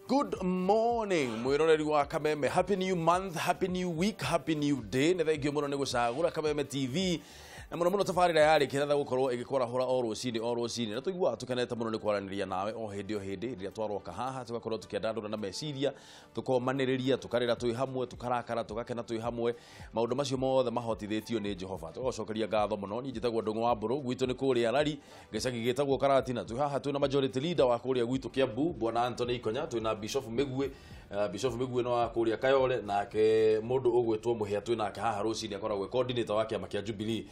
Good morning mwiroreri wa Kameme. Happy new month, happy new week, happy new day. Nĩ thengio mũno nĩ gũcagũra Kameme TV na mũno mũno tabarĩra ya rĩkĩratha gũkorwo ĩgĩkwarahũra o rũcinĩ o rũcinĩ, na tũiguaga tũkenete mũno nĩ kwaranĩria nawe o hĩndĩ o hĩndĩ rĩrĩa twaroka haha, tũgakorwo tũkĩandandũra na meciria, tũkomanĩrĩria, tũkarĩra twĩ hamwe, tũkarakara, tũgakena twĩ hamwe. Maũndũ macio mothe mahotithĩtio nĩ Jehova, tũgacokeria ngatho mũno. Niĩ njĩtagwo Ndũng'ũ wa Mbũrũ, gwitũ nĩ kũrĩa Rari, gĩcagi gĩtagwo Karatina. Twĩ haha twĩna majority leader wa kũrĩa gwitũ Kiambu, Bwana Anthony Ikonya, twĩna Bishop Mĩguĩ, Bishop Mĩguĩ no wa kũrĩa Kayole, nake mũndũ ũgwĩtwo Mũhĩa twĩ nake haha rũcinĩ, akoragwo e coordinator wa kĩama kĩa Jubilee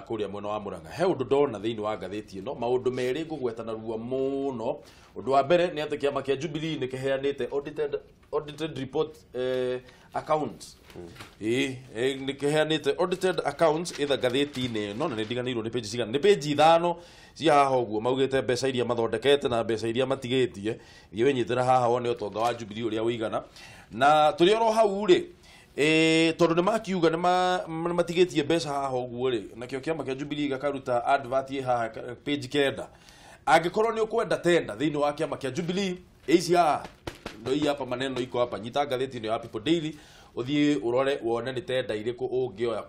kũrĩa mwena wa Murang'a. He ũndũ ndona thĩinĩ wa ngathĩti ĩno, maũndũ merĩ ngũgweta narua mũno. Ũndũ wa mbere nĩ atĩ kĩama kĩa Jubilee nĩ kĩheanĩte audited report, accounts. Ĩĩ, nĩ kĩheanĩte audited accounts ĩtha ngathĩti-inĩ ĩno, na nĩ ndiganĩirwo nĩ page cigana, nĩ page 5 cia haha ũguo maugĩte mbeca iria mathondekete na mbeca iria matigĩtie. Thiĩ wĩnyitĩre haha wone ũtonga wa Jubilee ũrĩa ũigana. Na tũrĩ oro hau rĩ, tondũ nĩ makiuga nĩ matigĩtie mbeca haha ũguo rĩ, nakĩo kĩama kĩa Jubilee gĩkaruta advert ĩ haha page 9. Angĩkorwo nĩ ũkwenda tenda thĩinĩ wa kĩama kĩa Jubilee, ici haha ndo hii hapa, maneno iko hapa. Nyita ngathĩti ĩno ya People Daily, ũthiĩ ũrore wone nĩ tenda irĩkũ ũngĩoya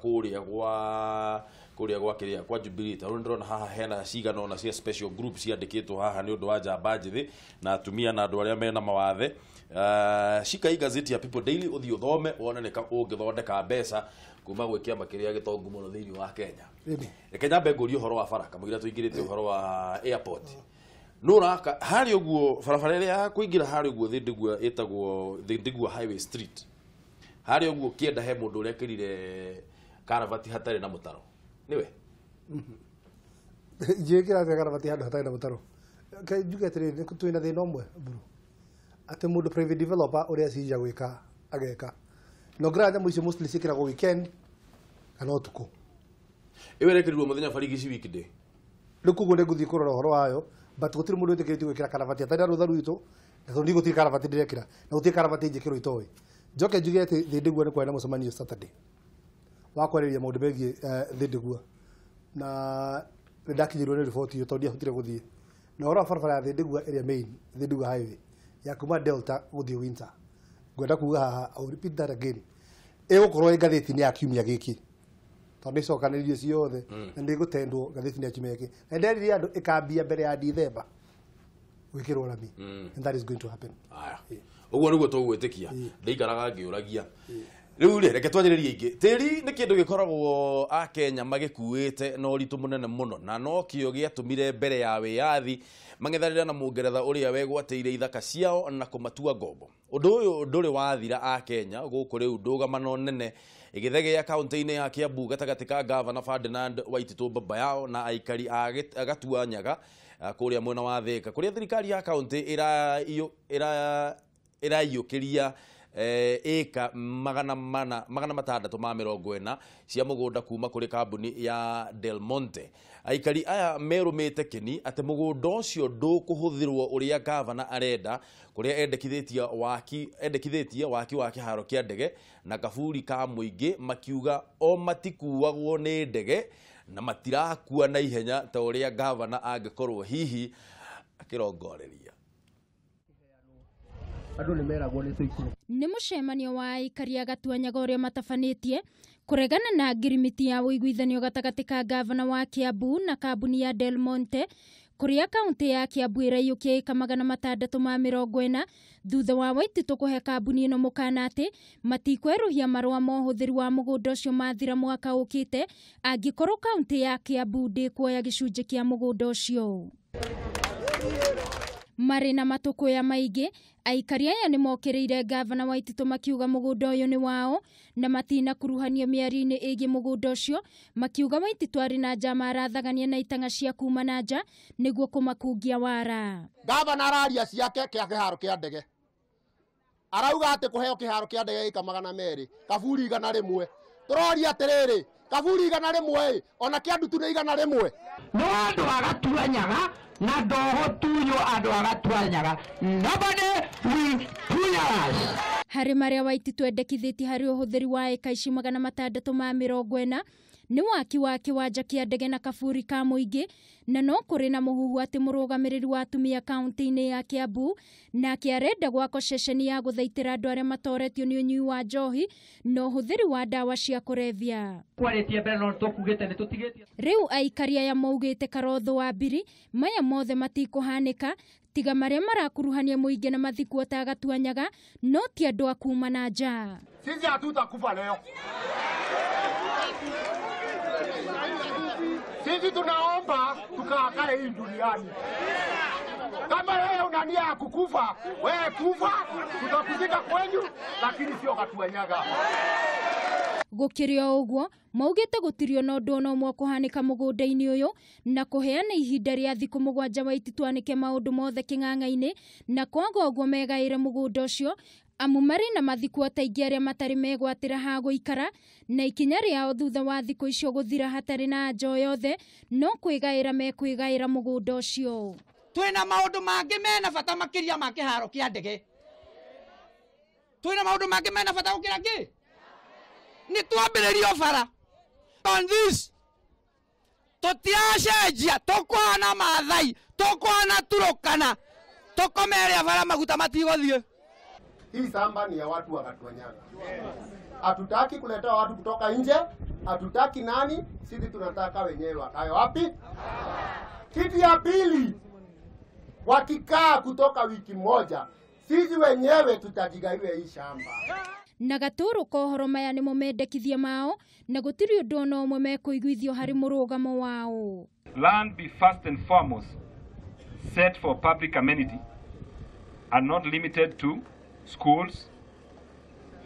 kũrĩa gwa kĩrĩa kwa Jubilee. Tarĩu ndĩrona haha hena cigana ona cia special group ciandĩkĩtwo haha nĩ ũndũ wa njamba njĩthĩ na atumia na andũ arĩa mena mawathe. Shika hii gazeti ya People Daily, ũthiĩ ũthome wone nĩ ka ũngĩthondeka mbeca kuma gwĩ kĩama kĩrĩa gĩtongu mũno thĩinĩ wa Kenya. Reke nyambe ngũrie ũhoro wa bara kamũira tũingĩrĩte ũhoro wa airport. No raka harĩa ũguo barabara ĩrĩa ya kũingĩra harĩa ũguo Thindigua, ĩtagwo Thindigua Highway Street, harĩa ũguo kĩenda he mũndũ ũrekĩrire karabati hatarĩ na mũtaro, nĩwe? Njĩkĩra atĩa karabati handũ hatarĩ na mũtaro? Njuge atĩrĩrĩ, twĩna thĩna ũmwe mburu, atĩ mũndũ private developer ũrĩa acija gwĩka ageka, na ũngĩrora nyamũ icio mostly ciĩkĩragwo weekend kana ũtukũ. Ĩyo ĩrekĩrirwo mũthenya barigici, weekday. Rĩu koguo nĩ ngũthiĩ kũrora ũhoro wayo, but gũtirĩ mũndũ wĩtĩkĩrĩtio gwĩkĩra karabati atarĩ na rũtha rwitũ, na tondũ niĩ gũtirĩ karabati ndĩrekĩra na gũtirĩ karabati njĩkĩrwo itoĩ. Njoke njuge atĩ Thĩndĩgua nĩ kwarĩ na mũcemanio Saturday wa kwarĩrĩria maũndũ megiĩ Thĩndĩgua, na nĩ ndakinyĩrwo nĩ riboti ĩyo tondũ ndiahotire gũthiĩ. Na ũhoro wa barabara ya Thĩndĩgua ĩrĩa main Thĩndĩgua highway ya kuma Delta gũthiĩ Winter, ngwenda kuga haha, I will repeat that again, ĩgũkorwo ĩ ngathĩti-inĩ ya kiumia gĩkĩ, tondũ nĩ icokanĩrĩirio ciothe na nĩ ĩgũtendwo ngathĩti-inĩ ya kiumia gĩkĩ, na nderire andũ ĩkambia mbere ya Dithemba gwĩkĩrwo rami, and that is going to happen. Aya, ũguo nĩguo tũgwĩtĩkia. Ndĩikaraga ngĩũragia. Rĩu rĩ, reke twanjĩrĩrie ingĩ. Tĩri nĩ kĩndũ gĩkoragwo akenya magĩkuĩte na ũritũ mũnene mũno, na nokĩo gĩatũmire mbere ya wĩyathi mang'ethanĩre na mũngeretha ũrĩa wegwatĩire ithaka ciao na kũmatua ngombo. Ũndũ ũyũ ndũrĩ wathira akenya gũkũ. Rĩu ndũgamano nene ĩgĩthegea kaunti-inĩ ya Kiambu gatagatĩ ka gavana Ferdinand Waititũ Baba Yao na aikari a Gatuanyaga kũrĩa mwena wa Thĩka, kũrĩa thirikari ya kaunti ĩra ĩraiyũkĩria ĩka 400 640 cia mũgũnda kuma kũrĩ kambuni ya Del Monte. Aikari aya merũmĩte kĩni atĩ mũgũnda ũcio ndũkũhũthĩrwo ũrĩa gavana arenda, kũrĩa endekithĩtie waki wa kĩharo kĩa ndege na kaburi ka mũingĩ, makiuga o matikuagwo nĩ ndege na matirakua na ihenya ta ũrĩa gavana angĩkorwo hihi akĩrongoreria. Andũ nĩ meragwo nĩ tũikũrũke. Nĩ mũcemanio wa aikari a Gatuanyaga ũrĩa matabanĩtie kũregana na ngirimiti ya ũiguithanio gatagatĩ ka gavana wa Kiambu na kambuni ya Del Monte, kũrĩa kaunti ya Kiambu ĩraiyũkia ĩka 640 thutha wa Waititũ kũhe kambuni ĩno mũkana atĩ matikwerũhia marũa ma ũhũthĩri wa mũgũnda ũcio mathira mwaka ũkĩte angĩkorwo kaunti ya Kiambu ndĩkuoya gĩcunjĩ kĩa mũgũnda ũcio. Marĩ na matũkũya maingĩ, aikari aya nĩ mokĩrĩire gavana Waititũ makiuga mũgũnda ũyũ nĩ wao na matinakuruhanio mĩario-inĩ ĩgiĩ mũgũnda ũcio, makiuga Waititũ arĩ na njama arathagania na itang'a cia kuma na nja nĩguo kũmakungia wara. Gavana araria ciake kĩa kĩharo kĩa ndege, arauga atĩ kũheo kĩharo kĩa ndege ĩka 200, kaburi 100. Tũroria atĩrĩrĩ, kaburi 100 ĩ ona kĩa ndutu nĩ 100? No andũ a Gatuanyaga na ndogo tunywo, andũ a Gatuanyaga, nobody will tunya us. Harĩ marĩa Waititũ endekithĩtie harĩ ũhũthĩri wa ĩka ici 640 Nĩ waki wa kĩwanja kĩa ndege na kaburi ka mũingĩ, na no kũrĩ na mũhuhu atĩ mũrũgamĩrĩri wa atumia kaunti-inĩ ya Kiambu nake arenda gwakwo ceceni ya gũthaitĩra andũ arĩa matoretio nĩ ũnyui wa njohi na ũhũthĩri wa ndawa cia kũrebia. Kwarĩtie mbere no tũkugĩte nĩ tũtigĩtie. Rĩu aikari aya maugĩte Karotho wa Mbiri maya mothe matikũhanĩka tiga marĩa marakuruhania mũingĩ na mathikwo ta Gatuanyaga no ti andũ a kuma na nja. Sisi hatutakufa leo. Sisi tunaomba tukaakae hii duniani. Kama wewe una nia ya kukufa, wewe kufa, tutakuzika kwenyu, lakini sio Gatuanyaga. Gũkĩrĩ o ũguo maugĩte gũtirĩ ona ũndũ ona ũmwe ũkũhanĩka mũgũnda-inĩ ũyũ na kũheana ihinda rĩa thikũ 7 Waititu anĩke maũndũ mothe kĩng'ang'a-inĩ na kwaga ũguo megaĩre mũgũnda ũcio amu marĩ na mathikwo ta aingĩ arĩa matarĩ megwatĩra ha gũikara na ikinya rĩao thutha wa thikũ icio gũthira hatarĩ na anja o yothe no kwĩgaĩra mekwĩgaĩra mũgũnda ũcio. Twĩna maũndũ mangĩ mena bata makĩria ma kĩharo kĩa ndege. Twĩna maũndũ mangĩ mena bata gũkĩra kĩ? Nĩ twambĩrĩrio bara. On this tũtiracenjia, tũkũhana Maathai, tũkũhana Turukana, tũkomerea bara maguta matigũthiĩ. Hii samba ni ya watu wa Gatuanyaga. Hatutaki kuleta watu kutoka nje, hatutaki nani, sisi tunataka wenyewe wakae wapi? Kitu ya pili, wakikaa kutoka wiki moja, sisi wenyewe tutajigaiwe hii shamba. Na gatũrũ kohoro maya nĩmo mendekithia mao na gũtirĩ ũndũ ona ũmwe mekũiguithio harĩ mũrũgamo wao. Land be first and foremost set for public amenity and not limited to schools,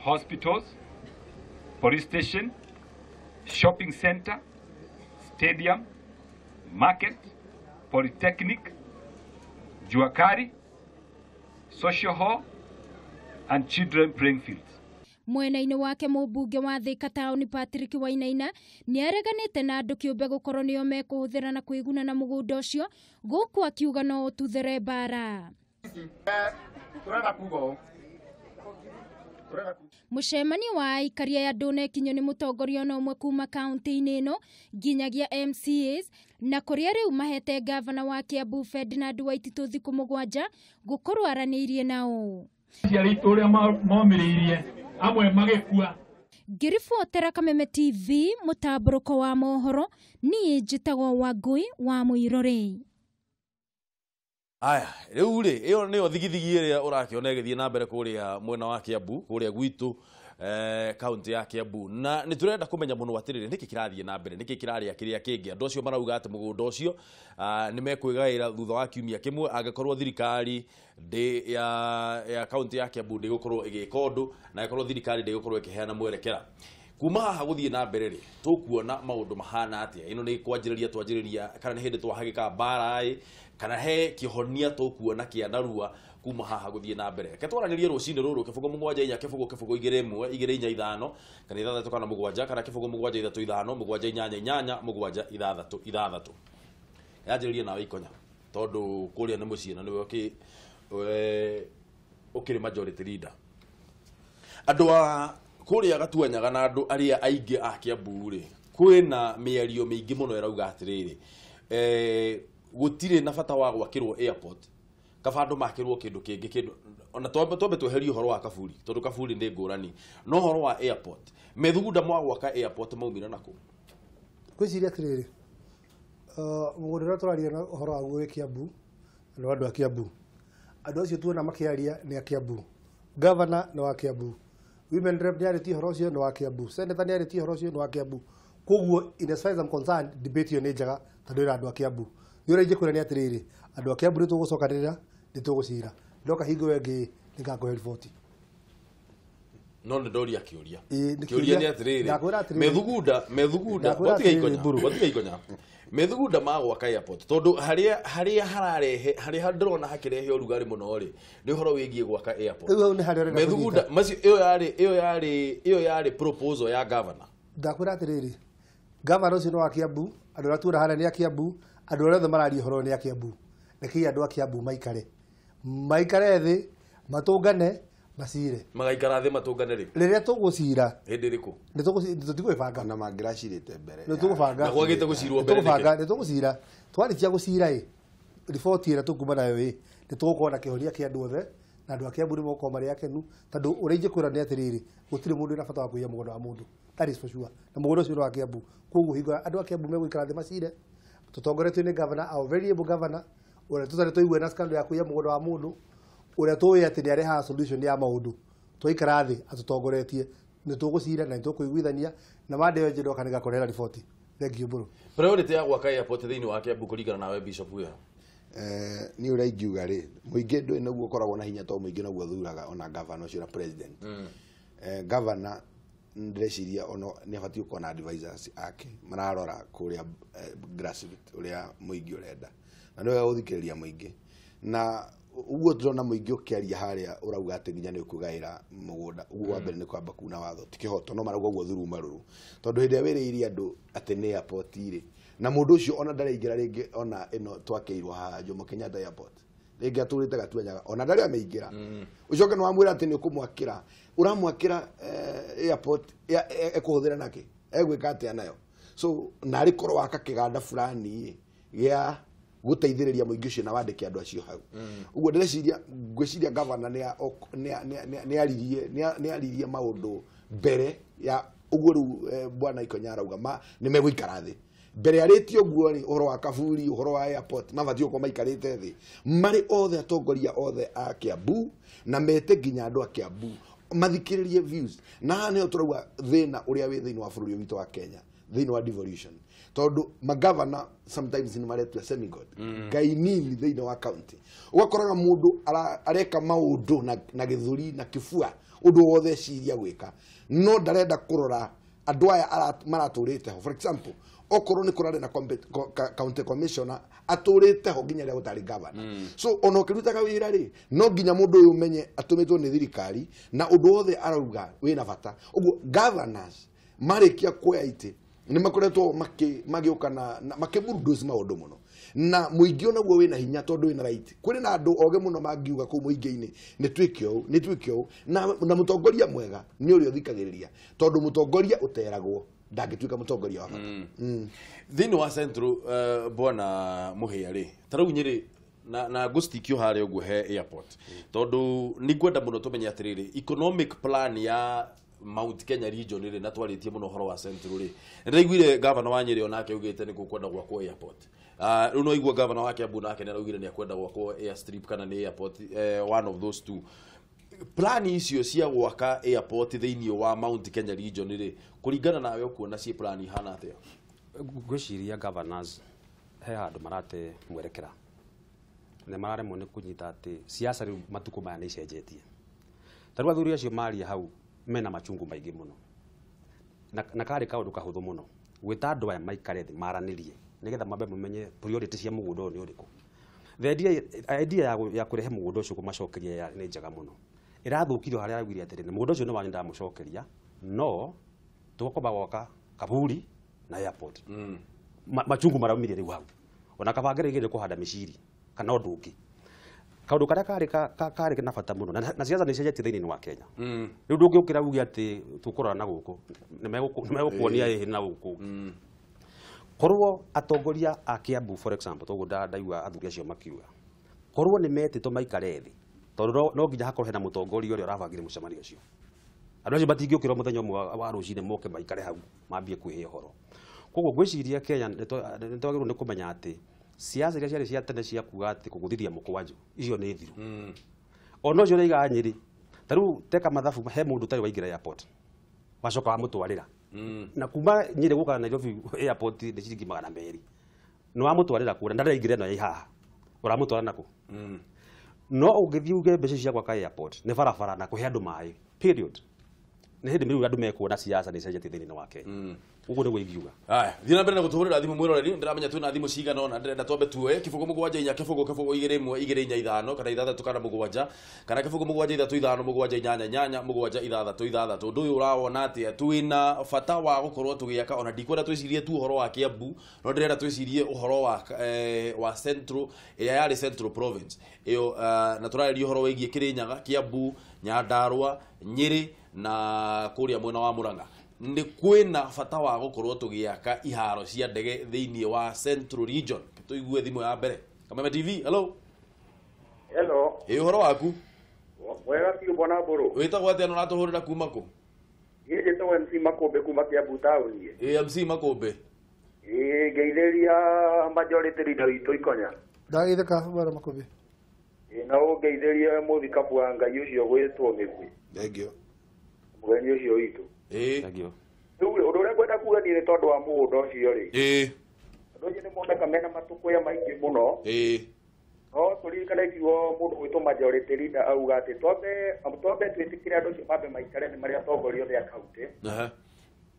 hospitals, police station, shopping center, stadium, market, polytechnic, juakari, social hall, and children playing fields. Mwena-inĩ wake mũmbunge wa Thika taũni Patrick Wainaina nĩareganĩte na andũ kĩũmbe gũkorwo nĩo mekũhũthĩra na kwĩguna na mũgũnda ũcio gũkũ akiuga no ũtuthere mbara. Mũcemanio wa aikari aya ndũnekinyio nĩ mũtongoria ona ũmwe kuma kaunti-inĩ ĩno nginyagia MCAs na kũrĩa rĩu mahete gavana wa Kiambu Ferdinand Waititu thikũ 7 gũkorwo aranĩirie nao. Aciari aitũ ũrĩa momĩrĩirie amwe magĩkua. Ngĩribotera Kameme TV mũtambũrũko wa mohoro, niĩ njĩtagwo Wangũi wa Mũirũrĩ. Aya, rĩu rĩ, ĩyo nĩyo thigithigi ĩrĩa ũrakĩona ĩgĩthiĩ na mbere kũrĩa mwena wa Kiambu, kũrĩa gwitũ kaunti ya Kiambu. Na nĩ tũrenda kũmenya mũno atĩrĩrĩ, nĩkĩ kĩrathiĩ na mbere, nĩkĩ kĩrarĩa kĩrĩa kĩngĩ. Andũ acio marauga atĩ mũgũnda ũcio nĩ mekwĩgaĩra thutha wa kiumia kĩmwe angĩkorwo thirikari ndĩ ya kaunti ya Kiambu ndĩgũkorwo ĩgĩka ũndũ na ĩkorwo thirikari ndĩgũkorwo ĩkĩheana mwerekera. Kuma haha gũthiĩ na mbere rĩ, tũkuona maũndũ mahana atĩa. Ĩno nĩ kwanjĩrĩria twanjĩrĩria kana nĩ hĩndĩ twahagĩka mbara ĩ, kana he kĩhonia tũkuona kĩa narua kuma haha gũthiĩ na mbere. Reke twaranĩrie rũcinĩ rũrũ 0 7 4 0 0 2 1 2 4 5 kana 6 kana 7 kana 0 7 3 5 7 8 8 7 6 6. Yanjĩrĩrie nawe Ikonya tondũ kũrĩa nĩ mũciĩ na nĩwe ũkĩrĩ majority leader. Andũ a kũrĩa Gatuanyaga na andũ arĩa aingĩ a Kiambu rĩ, kwĩna mĩario mĩingĩ mũno ĩrauga atĩrĩrĩ, gũtirĩ na bata wa gwakĩrwo airport, kaba andũ makĩrwo kĩndũ kĩngĩ kĩndũ ona twambe tweherie ũhoro wa kaburi tondũ kaburi nĩ ngũrani, no ũhoro wa airport methugunda mwa gwaka airport maumire nakũ? Ngwĩciria atĩrĩrĩ, mũgũnda ũrĩa tũraria na ũhoro waguo wĩ Kiambu na andũ a Kiambu, andũ acio tuona makĩaria nĩ a Kiambu, governor nĩ wa Kiambu, women rep nĩ arĩtie ũhoro ũcio nĩ wa Kiambu, senator nĩ arĩtie ũhoro ũcio nĩ wa Kiambu. Koguo in as far as I'm concerned debate ĩyo nĩ njega tondũ ĩra andũ a Kiambu. Nĩ ũrĩa ingĩkwĩra nĩ atĩrĩrĩ, andũ a Kiambu nĩ tũgũcokanĩrĩra, nĩ tũgũcira. Ndoka hingo ĩyo ĩngĩ nĩngakũhe riboti. No nĩ ndoria kĩũria. Kĩũria nĩ atĩrĩrĩ, methugunda watiga Ikonya. Methugunda ma gwaka airport tondũ harĩa hararehe harĩa ndĩrona hakĩrehe ũrugarĩ mũno rĩ, nĩ ũhoro wĩgiĩ gwaka airport. Rĩu hau nĩ harĩa ũrenda methugunda macio ĩyo yarĩ proposal ya governor. Ndakwĩra atĩrĩrĩ, governor ũcio nĩ wa Kiambu, andũ arĩa tuona harĩa nĩ a Kiambu, andũ arĩa othe mararia ũhoro nĩ a Kiambu. Rekei andũ a Kiambu maikare thĩ, matũngane, Macire. Magaikara thĩ matũngane rĩ. Rĩrĩa tũgũcira. Hĩndĩ ĩrĩkũ? Nĩ tũtigwĩbanga. Na mangĩracirĩte mbere. Nĩ tũgũbanga. Na kwagĩte gũcirwo mbere nĩkĩ? Nĩ tũgũcira. Twarĩkia gũcira ĩ, riboti ĩrĩa tũkuma nayo ĩ, nĩ tũgũkorwo na kĩhonia kĩa andũ othe na andũ a Kiambu nĩ megũkorwo marĩ akenu tondũ ũrĩa ingĩkwĩra nĩ atĩrĩrĩ, gũtirĩ mũndũ wĩna bata wa kũiya mũgũnda wa mũndũ. That is for sure. Na mũgũnda ũcio nĩ wa Kiambu. Koguo hingo andũ a Kiambu megũikara thĩ macire, tũtongoretio nĩ governor, our very able governor, ũrĩa tũtarĩ twaigua na scandal ya kũiya mũgũnda wa mũndũ, ũrĩa tũĩ atĩ nĩ arehaga solution ya maũndũ. Twaikara thĩ atũtongoretie, nĩ tũgũcira na nĩ tũkũiguithania na mande ĩyo ndoka nĩngakũrehera riboti. Thank you bro. Priority ya gwaka airport thĩinĩ wa Kiambu kũringana nawe Bishop wĩ ha? Niĩ ũrĩa ingiuga rĩ, mũingĩ ndũĩ nĩguo ũkoragwo na hinya tondũ mũingĩ noguo ũthuraga ona governor ũcio na president. Governor ndĩreciria ono nĩ abatiĩ gũkorwo na advisors ake mararora kũrĩa grassroots ũrĩa mũingĩ ũrenda na nĩ wega gũthikĩrĩria mũingĩ na ũguo tũrona mũingĩ ũkĩaria harĩa ũrauga atĩ nginya nĩ ũkũgaĩra mũgũnda ũguo wa mbere nĩ kwamba kuna watho ti kĩhoto no marauga ũguo thuru marũrũ tondũ hĩndĩ ĩrĩa wĩrĩire andũ atĩ nĩ airport rĩ na mũndũ ũcio ona ndaraingĩra rĩngĩ ona ĩno twakĩirwo haha Jomo Kenyatta airport rĩngĩ atũrĩte Gatuanyaga ona ndarĩ amĩingĩra ũcoke nĩ wamwĩra atĩ nĩ ũkũmwakĩra ũramwakĩra airport ekũhũthĩra nakĩ egwĩka atĩa nayo so narĩ korwo waka kĩganda fulani gĩa gũteithĩrĩria mũingĩ ũcio na wandĩke andũ acio hau ũguo ndĩreciria ngwĩciria governor nĩ aririe maũndũ mbere ya ũguo rĩu bwana Ikonya arauga nĩ megũikara thĩ mbere arĩtie ũguo rĩ ũhoro wa kaburi ũhoro wa airport mabatiĩ gũkorwo maikarĩte thĩ marĩ othe atongoria othe a Kiambu na mete nginya andũ a Kiambu mathikĩrĩrie views na haha nĩho tũrauga thĩna ũrĩa wĩ thĩinĩ wa bũrũri witũ wa Kenya thĩinĩ wa devolution tondũ magavana sometimes nĩ maretua semigod ngai nini thĩinĩ wa county ũgakoraga mũndũ areka maũndũ na gĩthũri na kĩbua ũndũ wothe eciria gwĩka no ndarenda kũrora andũ aya maratũrĩte ho for example okorwo nĩ kũrarĩ na county commissioner atũrĩte ho nginya rĩrĩa gũtarĩ governor so ona ũkĩrutaga wĩra rĩ no nginya mũndũ ũyũ ũmenye atũmĩtwo nĩ thirikari na ũndũ wothe arauga wĩna bata ũguo governors marĩkia kuoya itĩ nĩ makoretwo magĩũka na makĩbulldoze maũndũ mũno na mũingĩ onaguo wĩna hinya tondũ wĩna right kũrĩ na andũ oge mũno mangiuga kũu mũingĩ-inĩ nĩ twĩke ũũ nĩ twĩke ũũ na mũtongoria mwega nĩ ũrĩa ũthikagĩrĩria tondũ mũtongoria ũteragwo ndangĩtuĩka mũtongoria wa bata. Thĩinĩ wa Central bwana Mũhĩa rĩ ta rĩu Nyĩrĩ na ngũcitikio harĩa ũguo he airport tondũ nĩ ngwenda mũno tũmenye atĩrĩrĩ economic plan ya Mount Kenya region rĩ na twarĩtie mũno ũhoro wa Central rĩ nĩ ndaiguire governor wa Nyĩrĩ onake augĩte nĩ gũkwenda gwakwo airport. Rĩu no igua governor wa Kiambu nake nĩ araugire nĩ akwenda gwakwo airstrip kana nĩ airport, one of those two. Plan icio cia gwaka airport thĩinĩ wa Mount Kenya region rĩ kũringana nawe ũkuona ciĩ plan ihana atĩa? Ngwĩciria governors he handũ marate mwerekera nĩ mararemwo nĩ kũnyita atĩ siasa rĩu matukũ maya nĩ icenjetie. Ta rĩu athuri acio maria hau mena machungu maingĩ mũno na karĩ kaũndũ kahũthũ mũno gwĩta andũ aya maikare thĩ maranĩrie nĩgetha mambe mamenye priority cia mũgũnda ũyũ nĩ ũrĩkũ. The idea ya kũrehe mũgũnda ũcio kũmacokeria nĩ njega mũno. Ĩrathũkirio harĩa araugire atĩrĩrĩ mũgũnda ũcio nĩ wanyu ndamũcokeria no tũgakomba gwaka kaburi na airport. Machungu maraumire rĩu hau ona kabangere igĩrĩ kũhanda mĩciri kana ũndũ ũngĩ kaũndũ karĩa karĩ na bata mũno na siasa nĩ icenjetie thĩinĩ wa Kenya. Rĩu ndũngĩũkĩra uge atĩ tũkũrora na gũkũ nĩ megũkuonia ĩhĩ na gũkũ. Korwo atongoria a Kiambu for example toguo ndaigua athuri acio makiuga korwo nĩ metĩtwo maikare thĩ tondũ no nginya hakorwo hena mũtongoria ũrĩa ũrabangire mũcemanio ũcio. Andũ acio matingĩũkĩra mũthenya ũmwe wa rũcinĩ moke maikare hau mambie kwĩhe ũhoro. Koguo ngwĩciria Kenya nĩ twagĩrĩirwo nĩ kũmenya atĩ siasa iria ciarĩ cia tene cia kuga atĩ kũgũthithia mũkwanjũ icio nĩ thiru. Ona ũcio ũraiga Nyĩrĩ ta rĩu teka mathabu he mũndũ ũtarĩ waingĩra airport wacoka wamũtwarĩra na kuma Nyĩrĩ gũka Nairobi airport nĩ ciringi 200 nĩ wamũtwarĩra kũrĩa ndaraingĩra ĩno ya haha ũramũtwara nakũ? No ũngĩthiĩ uge mbeca cia gwaka airport nĩ barabara na kũhe andũ maĩ period nĩ hĩndĩ rĩu andũ mekuona siasa nĩ icenjetie thĩinĩ wa Kenya. Ũguo nĩguo ingiuga. Aya, thiĩ na mbere na gũtũhũrĩra thimũ mwĩroreri, ndĩramenya twĩna thimũ cigana ũna, ndĩrenda twambe tuoe 0 7 4 0 0 2 1 2 4 5 kana 6 kana 7 kana 0 7 3 5 7 8 8 7 6 6. Ũndũ ũyũ ũrawona atĩa? Twĩna bata wa gũkorwo tũgĩaka, ona ndikwenda twĩcirie tu ũhoro wa Kiambu, no ndĩrenda twĩcirie ũhoro wa Central, ĩrĩa yarĩ Central Province ĩyo, na tũrarĩria ũhoro wĩgiĩ Kirinyaga, Kiambu, Nyandarua, Nyĩrĩ na kũrĩa mwena wa Murang'a. Nĩ kwĩna bata wa gũkorwo tũgĩaka iharo cia ndege thĩinĩ wa Central Region. Tũigue thimũ ya mbere. Kameme TV, hello. Hello. Ĩ ũhoro waku? Wega biũ bwana Mbũrũ. Wĩtagwo atĩa na ũratũhũrĩra kuma kũ? Niĩ njĩtagwo MC Makũmbĩ kuma Kiambu taũni. Ĩ MC Makũmbĩ. Ĩ ngeithĩria majority leader witũ Ikonya. Ndageithĩka bwana Makũmbĩ. Ĩ na ũngeithĩrie mũthikabu wa Ngai ũcio gwĩtwo Mĩgwi. Thank you. Mũgeni ũcio witũ. Ĩ. Thank you. Rĩu ũndũ ũrĩa ngwenda kuga niĩ nĩ tondũ wa mũgũnda ũcio rĩ. Ĩ. Andũ acio nĩ moneka mena matũkũya maingĩ mũno. Ĩ. No tũririkane kiugo mũndũ gwĩtwo majority leader auga atĩ twambe twĩtĩkĩre andũ acio mambe maikare nĩ marĩa atongoria othe a kaunti.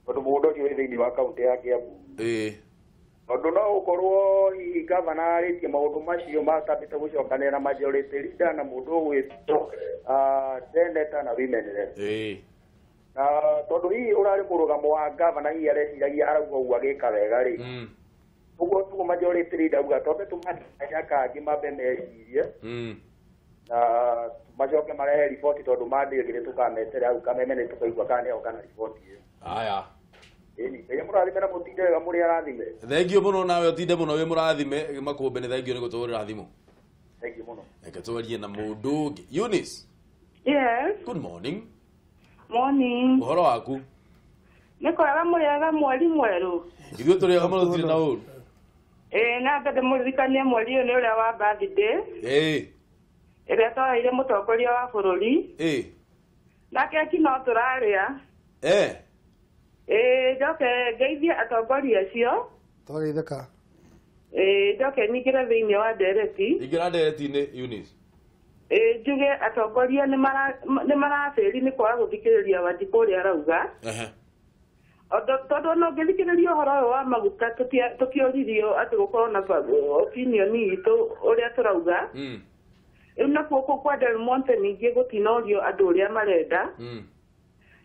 Tondũ mũgũnda ũcio wĩ thĩinĩ wa kaunti ya Kiambu. Ĩ. Tondũ no ũkorwo hihi gavana arĩtie maũndũ macio matambĩte gũcokanĩra na majority leader na mũndũ ũgwĩtwo senator na women rep. Ĩ. Na tondũ hihi ũrarĩ mũrũgamo wa gavana hihi areciragia arauga ũguo agĩka wega rĩ. Ũguo tiguo majority leader auga twambe tũmahe kangĩ mambe mecirie. Na macoke marehe riboti tondũ Monday ĩngĩ nĩtũkameterera hau Kameme nĩtũkaigua kana nĩo kana riboti ĩyo. Aya. Ĩni, Ngai amũrathime na mũtinde wega mũrĩ arathime. Thank you mũno nawe ũtinde mũno wĩ mũrathime Makũmbĩ, nĩ thank you nĩ gũtũhũrĩra thimũ. Thank you mũno. Reke twarie na mũndũ ũngĩ. Eunice. Yes. Good morning. Morning. Ũhoro waku? Nĩ kwega mũrĩega mweri mwerũ. Ithuĩ tũrĩ ega mũno tũtirĩ na ũru. Ĩĩ na ngende mũririkanie mweri ũyũ nĩ ũrĩa wa birthday. Ĩĩ. Ĩrĩa twaheire mũtongoria wa bũrũri. Ĩĩ. Na keki no tũrarĩa. Ĩĩ. Ĩĩ njoke ngeithie atongoria acio. Twageithĩka. Ĩĩ njoke nyingĩre thĩinĩ wa ndereti. Ingĩra ndereti-inĩ Eunice. Ĩĩ njuge atongoria nĩ marabĩri nĩ kwaga gũthikĩrĩria Wanjikũ ũrĩa arauga. Tondũ ona ũngĩthikĩrĩria ũhoro ũyũ wa maguta tũtioririo atĩ gũkorwo na opinion itũ ũrĩa tũrauga. Rĩu nakuo kũu kwa Del Monte ningĩ gũtinorio andũ ũrĩa marenda.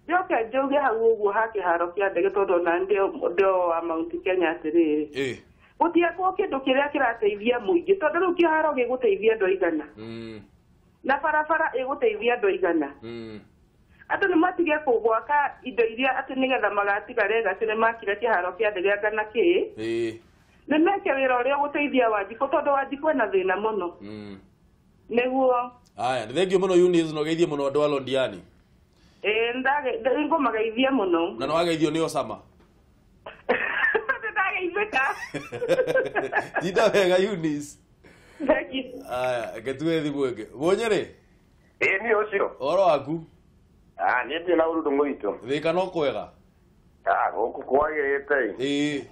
Njoke njuge hau ũguo ha kĩharo kĩa ndege tondũ ona ndĩo wa Mount Kenya atĩrĩrĩ. Gũtiakwo kĩndũ kĩrĩa kĩrateithia mũingĩ tondũ rĩu kĩharo gĩgũteithia andũ aigana. Na barabara ĩgũteithia andũ aigana. Andũ nĩ matige kũgwaka indo iria atĩ nĩgetha magatiga legacy nĩ makire kĩharo kĩa ndege anga na kĩ. Nĩ meke wĩra ũrĩa ũgũteithia Wanjikũ tondũ Wanjikũ ena thĩna mũno. Nĩguo. Aya, nĩ thengiũ mũno Eunice na ũgeithie mũno andũ a Londiani. Ĩĩ ngũmageithia mũno. Na nĩ wageithio nĩ Osama? Nĩndageithĩka. Tinda wega Eunice. Thank you. Aya, reke tuoe thimũ ĩngĩ. Mũnyĩrĩ? Ĩĩ niĩ ũcio. Ũhoro waku? Ah, niĩ ndirĩ na ũru ndũng'ũ witũ. Thĩka no kwega? Ah, gũkũ kwagĩrĩte. Ĩĩ.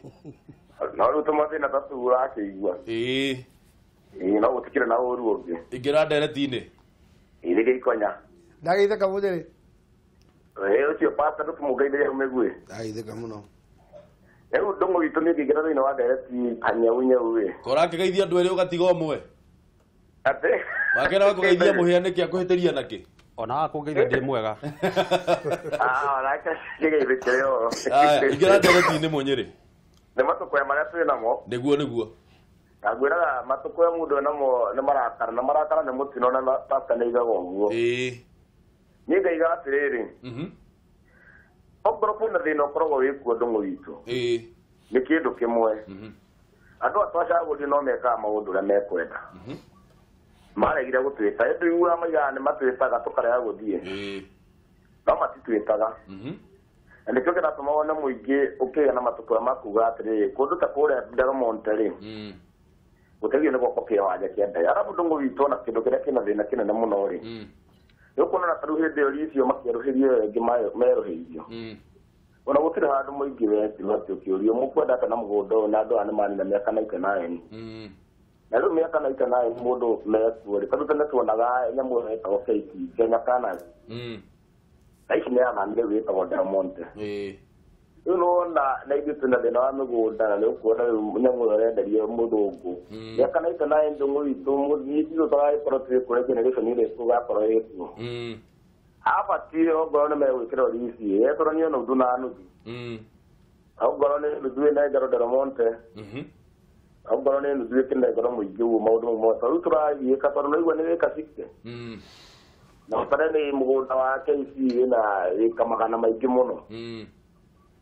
No rĩu tũmathĩna ta tũu ũrakĩigua. Ĩĩ. Ĩĩ no gũtikĩrĩ na ũru ũngĩ. Ingĩra ndereti-inĩ. Ĩĩ nĩ Ikonya. Ndageithĩka Mũnyĩrĩ. Ĩĩ ũcio pastor ndũkĩmũgeithĩria hau Mĩgwi. Ndageithĩka mũno. Rĩu ndũng'ũ witũ niĩ ngĩingĩra thĩinĩ wa ndereti kanyaunyau ĩ. Korakĩgeithia andũ erĩ ũgatiga ũmwe. Atĩ? Wakera wakũgeithia mũhĩa nĩkĩ akũhĩtĩria nakĩ? Ona wakũngeithia ndĩ mwega. Ah, onake kĩgeithĩkĩre o. Aya, ingĩra ndereti-inĩ Mũnyĩrĩ. Nĩ matũkũya marĩa twĩ namo. Nĩguo nĩguo. Na ngwĩraga matũkũya mũndũ enamo nĩ marakara na marakara nĩ mũtino na pastor nĩ aigaga ũguo. Ĩĩ. Niĩ ngaiga atĩrĩrĩ. Okorwo kwĩna thĩna ũkoragwo wĩ kuo ndũng'ũ witũ. Ĩĩ. Nĩ kĩndũ kĩmwe. Andũ a twacagũrire no mekaga maũndũ ũrĩa mekwenda. Maregire gũtwĩta ĩndĩ iguaga maigaga nĩ matwĩtaga tũkarega gũthiĩ. No matitwĩtaga. Na nĩkĩo kĩratũma wone mũingĩ ũkĩgĩa na matũkũya ma kuga atĩrĩrĩ kũndũ ta kũrĩa Del Monte rĩ gũteithio nĩ gwakwo kĩwanja kĩa ndege. Arabu ndũng'ũ witũ ona kĩndũ kĩrĩa kĩna thĩna kĩnene mũno rĩ nĩ ũkuona na tarĩu hĩndĩ ĩyo icio makĩerũhĩrio ĩyo ĩngĩ merũhĩirio. Ona gũtirĩ handũ mũingĩ wetirwo atĩ ũkĩũrio mũkwenda atĩa na mũgũnda ũyũ na andũ aya nĩ manina mĩaka 99. Na rĩu mĩaka 99 mũndũ mekuo rĩ tondũ tene tuonaga nyamũ ĩyo ĩtagwo KT Kenya Canal. Thaa ici nĩ yathamire rĩu ĩtagwo Del Monte. Rĩu nĩwona na ithuĩ twĩna thĩna wa mĩgũnda na nĩũkuona rĩu nyamũ ĩyo ĩrenderio mũthũngũ. Mĩaka na ita na ndũng'ũ itũ mũthiĩ ithuĩ tũragĩkorwo twĩ kũrĩa generation ĩrĩa tũgakorwo ĩkuo. Abatiĩ ongorwo nĩ megwĩkĩrwo rici etũranio nuthu na nuthu. Ongorwo nĩ nuthu ĩnengerwo Del Monte. Ongorwo nĩ nuthu ĩkĩnengerwo mũingĩ ũguo maũndũ mau mothe. Rĩu tũragiĩka tondũ nĩwaigua nĩ wĩka 60. Na ũtare nĩ mũgũnda wa KC wĩna ĩka magana maingĩ mũno.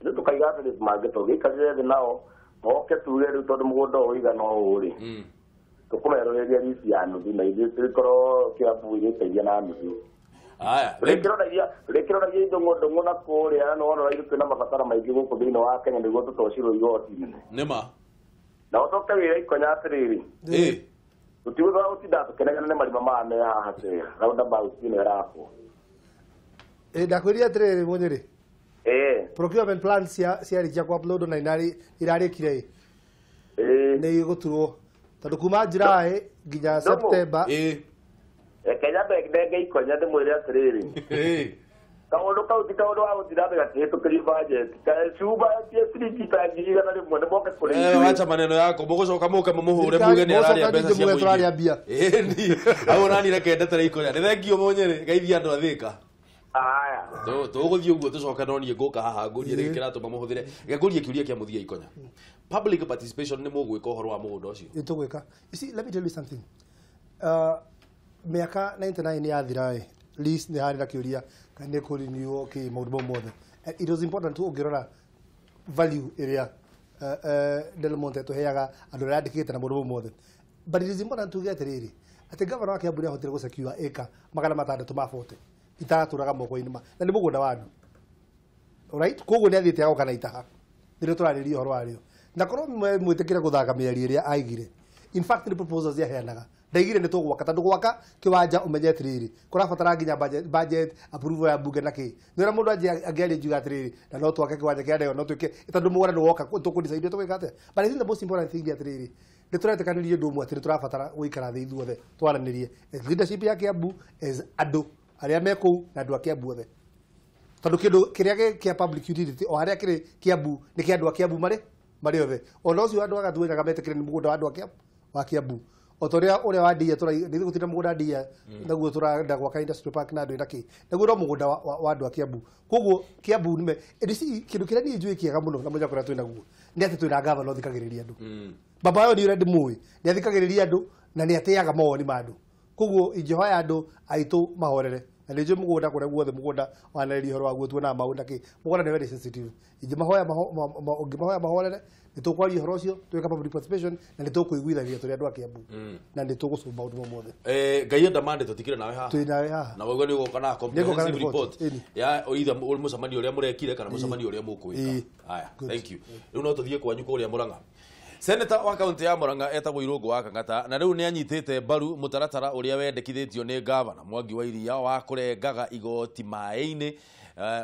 Rĩu tũkaiga atĩrĩ mangĩtũgĩikarire thĩ nao moke tuge rĩu tondũ mũgũnda ũyũ ũigana ũũ rĩ, tũkũmerũrĩria rici ya nuthu na ithuĩ tũgĩkorwo Kiambu ĩgĩteithia na nuthu. Aya, rĩkĩroragia indũng'ũ ndũng'ũ na kũrĩa na nĩwona ithuĩ twĩna mabataro maingĩ gũkũ thĩinĩ wa Kenya nĩguo tũtocirwo igoti-inĩ. Nĩma. Na ũcoke wĩre Ikonya atĩrĩrĩ, tũtigũthiĩ gũtinda tũkĩnegena nĩ marima maya me haha Kenya, roundabout ĩno ĩrakwo. Ndakwĩrire atĩrĩrĩ Mũnyĩrĩ. Procurement plan ciarĩkia ku upload na irarĩkire ĩ. Nĩ igũturwo tondũ kuma July nginya September. Kenya ndenge Ikonya ndĩmwĩre atĩrĩrĩ, kaũndũ kau ti kaũndũ wa gũthiĩ na mbere gakĩhĩtũkĩrio budget. Cuba ya ciringi ta 100,000 nĩ moke kũrĩ ithuĩ. Wacha maneno yako mũgũcoka mũke mũmũhũre muge nĩ ararĩa mbeca cia mũingĩ. Ĩni hau nani reke ndetere Ikonya. Nĩ thengio Mũnyĩrĩ, geithia andũ a Thĩka. Aya. Tũgũthiĩ ũguo tũcoke no niĩ ngũka haha ngũrie nĩkĩ kĩratũma mũhũthĩre. Reke ngũrie kĩũria kĩa mũthia Ikonya. Public participation nĩ mũgwĩka ũhoro wa mũgũnda ũcio? Nĩ tũgwĩka. You see, let me tell you something. Mĩaka 99 yathira ĩ, lease nĩ harĩ na kĩũria kana nĩ kũrenew kĩ maũndũ mau mothe. It was important ũngĩrora value ĩrĩa Del Monte tũheaga andũ arĩa andĩkĩte na maũndũ mau mothe. But it is important tuge atĩrĩrĩ, atĩ governor wa Kiambu nĩahotire gũsecure ĩka 640 itaratũraga moko-inĩ ma na nĩ mũgũnda wa andũ. Alright? Koguo nĩ athiĩte agoka na itaha. Nĩrĩo tũrarĩria ũhoro warĩo. Na korwo mwĩtĩkĩre gũthaka mĩario ĩrĩa aigire. In fact nĩ proposals yaheanaga. Ndaigire nĩ tũgwaka tondũ gwaka kĩwanja ũmenye atĩrĩrĩ, kũrabatara nginya budget approval ya bunge na kĩ. Nĩ ũrĩa mũndũ angĩaria njuga atĩrĩrĩ, na no twake kĩwanja kĩa ndege no twĩke tondũ mũgũnda nĩ woka tũkũdecide tũgwĩka atĩa. But I think the most important thing nĩ atĩrĩrĩ, nĩ tũretĩkanĩria ũndũ ũmwe atĩ nĩ tũrabatara gũikara thĩ ithuothe twaranĩrie as leadership ya Kiambu, as andũ arĩa me kũu na andũ a Kiambu othe. Tondũ kĩndũ kĩrĩa kĩa public utility o harĩa kĩrĩ Kiambu nĩ kĩa andũ a Kiambu marĩ othe. Ona ũcio andũ a Gatũĩnyaga metĩkĩre nĩ mũgũnda wa andũ a Kiambu. O ta ũrĩa wa ndia nĩ gũtirĩ mũgũnda ndia naguo tũrenda gwaka industrial park na andũ na kĩ. Naguo no mũgũnda wa andũ a Kiambu. Koguo Kiambu nĩme kĩndũ kĩrĩa niĩ njũĩ kĩega mũno na mũnya kũrĩa twĩ naguo nĩ atĩ twĩna gavana ũthikagĩrĩria andũ. Baba yo nĩ ũrĩa ndĩmũĩ, nĩ athikagĩrĩria andũ na nĩ atĩaga mawoni ma andũ. Koguo ingĩhoya andũ aitũ mahorere. Na nĩ njũĩ mũgũnda kũrĩa guothe mũgũnda wanarĩria ũhoro waguo tuonaga maũndũ na kĩ. Mũgũnda nĩ very sensitive. Ũngĩmahoya mahorere, nĩ tũkwaria ũhoro ũcio, twĩka public participation na nĩ tũkũiguithania tũrĩ andũ a Kiambu. Na nĩ tũgũcũmba maũndũ mau mothe. Ngai enda mande tũtikire nawe haha. Twĩ nawe haha. Na waigua nĩ ũgoka na comprehensive report ya either mũcemanio ũrĩa mũrekire kana mũcemanio ũrĩa mũkwĩka. Aya, thank you. Rĩu no tũthiĩ kwanyu kũrĩa Murang'a. Senator wa kaunti ya Murang'a etagwo Irũngũ wa Kang'ata na rĩu nĩ anyitĩte mbaru mũtaratara ũrĩa wendekithĩtio nĩ gavana Mwangi wa Iria wa kũrengaga igoti maĩ-inĩ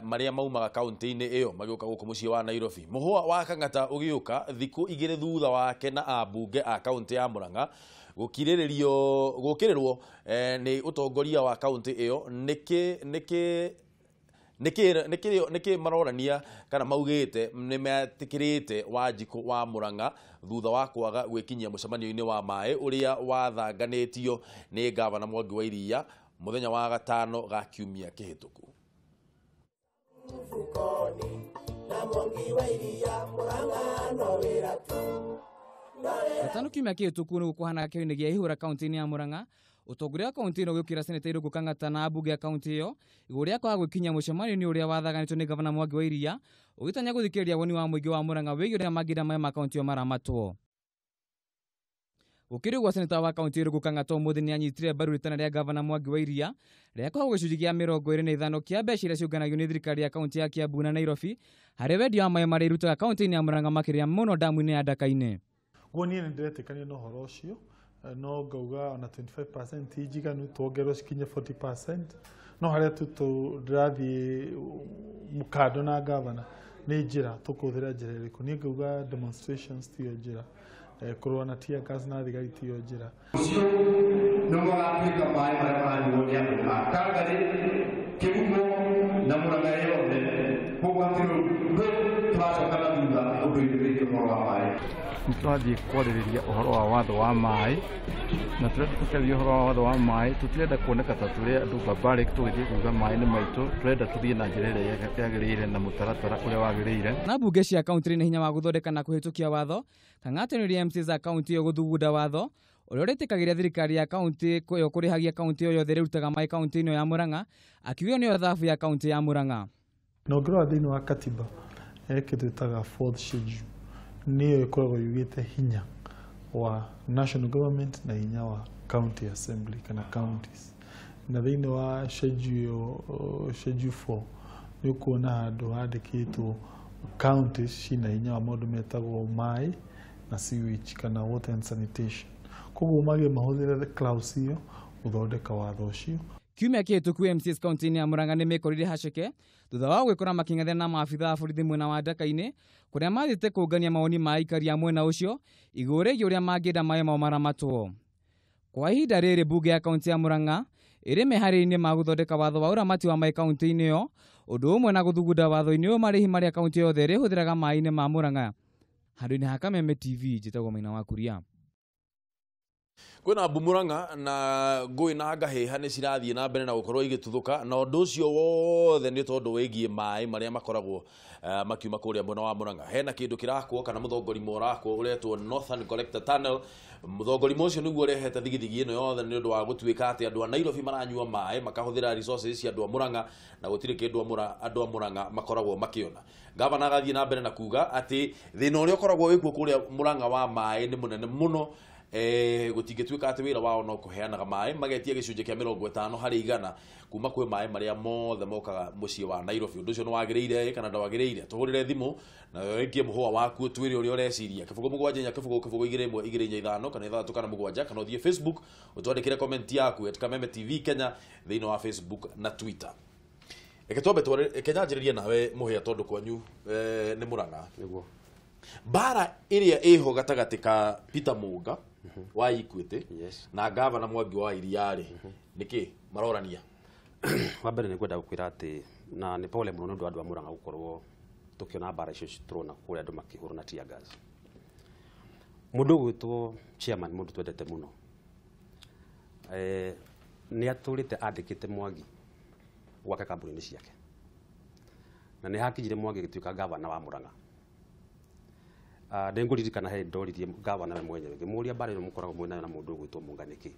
marĩa maumaga kaunti-inĩ ĩyo magĩũka gũkũ mũciĩ wa Nairobi. Mũhũa wa Kang'ata ũgĩũka thikũ igĩrĩ thutha wake na ambunge a kaunti ya Murang'a gũkĩrĩrwo nĩ ũtongoria wa kaunti ĩyo nĩkĩ maronania kana maugĩte nĩ metĩkĩrĩte Wanjikũ wa Murang'a thutha wa kwaga gwĩkinyia mũcemanio-inĩ wa maĩ ũrĩa wathanganĩtio nĩ gavana Mwangi wa Iria mũthenya wa gatano ga kiumia kĩhĩtũku. Gatano kiumia kĩhĩtũku nĩ gũkũhanaga kĩoinĩ gĩa ihũra kaunti-inĩ ya Murang'a. Ũtongoria wa kaunti ĩno ũgĩũkĩra seneta Irũngũ Kang'ata na ambunge a kaunti ĩyo igũrũ rĩa kwaga gwĩkinyia mũcemanio-inĩ ũrĩa wathaganĩtio nĩ gavana Mwangi wa Iria ũgĩtanya gũthikĩrĩria woni wa mũingĩ wa Murang'a wĩgiĩ ũrĩa mangĩra maĩ ma kaunti ĩyo maramatwo. Gũkĩrĩ ũguo seneta wa kaunti Irũngũ Kang'ata ũmũthĩ nĩ anyitire mbaru rĩtana rĩa gavana Mwangi wa Iria rĩa kũheo gĩcunjĩ kĩa 25 kĩa mbeca iria ciũnganagio nĩ thirikari ya kaunti ya Kiambu na Nairobi harĩ wendia wa maĩ marĩa irutaga kaunti-inĩ ya Murang'a makĩria mũno damu-inĩ ya Ndaka-inĩ. Guo niĩ nĩ ndĩretĩkania na ũhoro ũcio no ngauga ona 25% ti njiganu tuongererwo cikinye 40% no harĩa tu ndĩrathiĩ mũkando na gavana nĩ njĩra tũkũhũthĩra njĩra ĩrĩkũ. Niĩ ngauga demonstrations tiyo njĩra, kũrũa na tear gas na thigari tiyo njĩra. Ũcio nĩ magatuĩka maĩ marĩa maranyuo nĩ andũ a Kangarĩ, Kĩgumo na Murang'a yothe. Koguo hatirĩ ũndũ tũracoka Nĩ tũrathiĩ kwarĩrĩria ũhoro wa watho wa maĩ, na tũrenda tũkĩarĩria ũhoro wa watho wa maĩ, tũtirenda kuoneka ta tũrĩ andũ barbaric tũgĩthiĩ kuga maĩ nĩ maitũ, tũrenda tũthiĩ na njĩra ĩrĩa yagĩrĩire na mũtaratara ũrĩa wagĩrĩire. Na mbunge cia kaunti nĩ hinya wa gũthondeka na kũhĩtũkia watho, Kang'ata nĩ MCAs a kaunti ĩyo gũthugunda watho ũrĩa ũrĩtĩkagĩria thirikari ya kaunti ĩyo kũrĩhagia kaunti ĩyo yothe ĩrutaga maĩ kaunti-inĩ ya Murang'a, akiuga nĩyo thabu ya kaunti ya Murang'a. Na ũngĩrora thĩinĩ wa katiba kĩndũ ĩtaga fourth schedule nĩyo ĩkoragwo yugĩte hinya wa national government na hinya wa county assembly kana counties. Na thĩinĩ wa schedule schedule 4 nĩ ũkuona handũ handĩkĩtwo counties cina hinya wa maũndũ metagwo maĩ na sewage kana water and sanitation. Koguo mage mahũthĩre clause ĩyo gũthondeka watho ũcio. Kiumia kĩhĩtũku MCAs kaunti-inĩ ya Murang'a nĩ mekorire haceke thutha wa gwĩkora makĩng'ethera na maabitha a borithi mwena wa Ndaka-inĩ kũrĩa mathiĩte kũngania mawoni ma aikari a mwena ũcio igũrũ rĩgiĩ ũrĩa mangĩenda maĩ mao maramatwo. Kwa ihinda rĩrĩ mbunge ya kaunti ya Murang'a ĩrĩ meharĩria-inĩ ma gũthondeka watho wa ũramati wa maĩ kaunti-inĩ ĩyo, ũndũ ũmwe na gũthugunda watho-inĩ ũyũ marĩhi marĩa kaunti yothe ĩrĩhũthĩraga maĩ-inĩ ma Murang'a. Handũ-inĩ ha Kameme TV, njĩtagwo Maina wa Kuria. Kwĩna mbu Murang'a na ngũĩ na ngahĩha nĩ cirathiĩ na mbere na gũkorwo igĩtuthũka, na ũndũ ũcio wothe nĩ tondũ wĩgiĩ maĩ marĩa makoragwo makiuma kũrĩa mwena wa Murang'a. Hena kĩndũ kĩrakwo kana mũthongorimo ũrakwo ũretwo Northern Collector Tunnel. Mũthongorimo ũcio nĩguo ũrehete thigithigi ĩno yothe nĩ ũndũ wa gũtuĩka atĩ andũ a Nairobi maranyua maĩ makahũthĩra resources cia andũ a Murang'a na gũtirĩ kĩndũ andũ a Murang'a makoragwo makĩona. Gavana agathiĩ na mbere na kuga atĩ thĩna ũrĩa ũkoragwo wĩkuo kũrĩa Murang'a wa maĩ nĩ mũnene mũno. Gũtingĩtuĩka atĩ wĩra wao no kũheanaga maĩ, magetia gĩcunjĩ kĩa 50 harĩ igana kuma kwĩ maĩ marĩa mothe mokaga mũciĩ wa Nairobi. Ũndũ ũcio nĩ wagĩrĩire kana ndwagĩrĩire? Tũhũrĩre thimũ na wĩkie mũhũa waku twĩre ũrĩa ũreciria. 0 7 4 0 0 2 1 2 4 5 kana 6 kana 7, kana ũthiĩ Facebook ũtwandĩkĩre comment yaku at Kameme TV Kenya thĩinĩ wa Facebook na Twitter. Reke twambe reke nyanjĩrĩrie nawe Mũhĩa tondũ kwanyu nĩ Murang'a. Nĩguo. Mbara ĩrĩa ĩho gatagatĩ ka Peter Munga wa Equity na gavana Mwangi wa Iria rĩ, nĩkĩ marorania? Wa mbere nĩ ngwenda gũkwĩra atĩ na nĩ pole mũno nĩ ũndũ wa andũ a Murang'a gũkorwo tũkĩona mbara icio tũrona kũrĩa andũ makĩhũrwo na tear gas. Mũndũ ũgwĩtwo chairman, mũndũ twendete mũno, nĩ atũrĩte andĩkĩte Mwangi gwake kambuni-inĩ ciake, na nĩ hakinyire Mwangi agĩtuĩka gavana wa Murang'a. Ndĩngũririkana he ndoririe gavana we mwenyewe ngĩmũria mbara ĩno mũkoragwo mwĩ nayo na mũndũ ũgwĩtwo Munga nĩkĩ,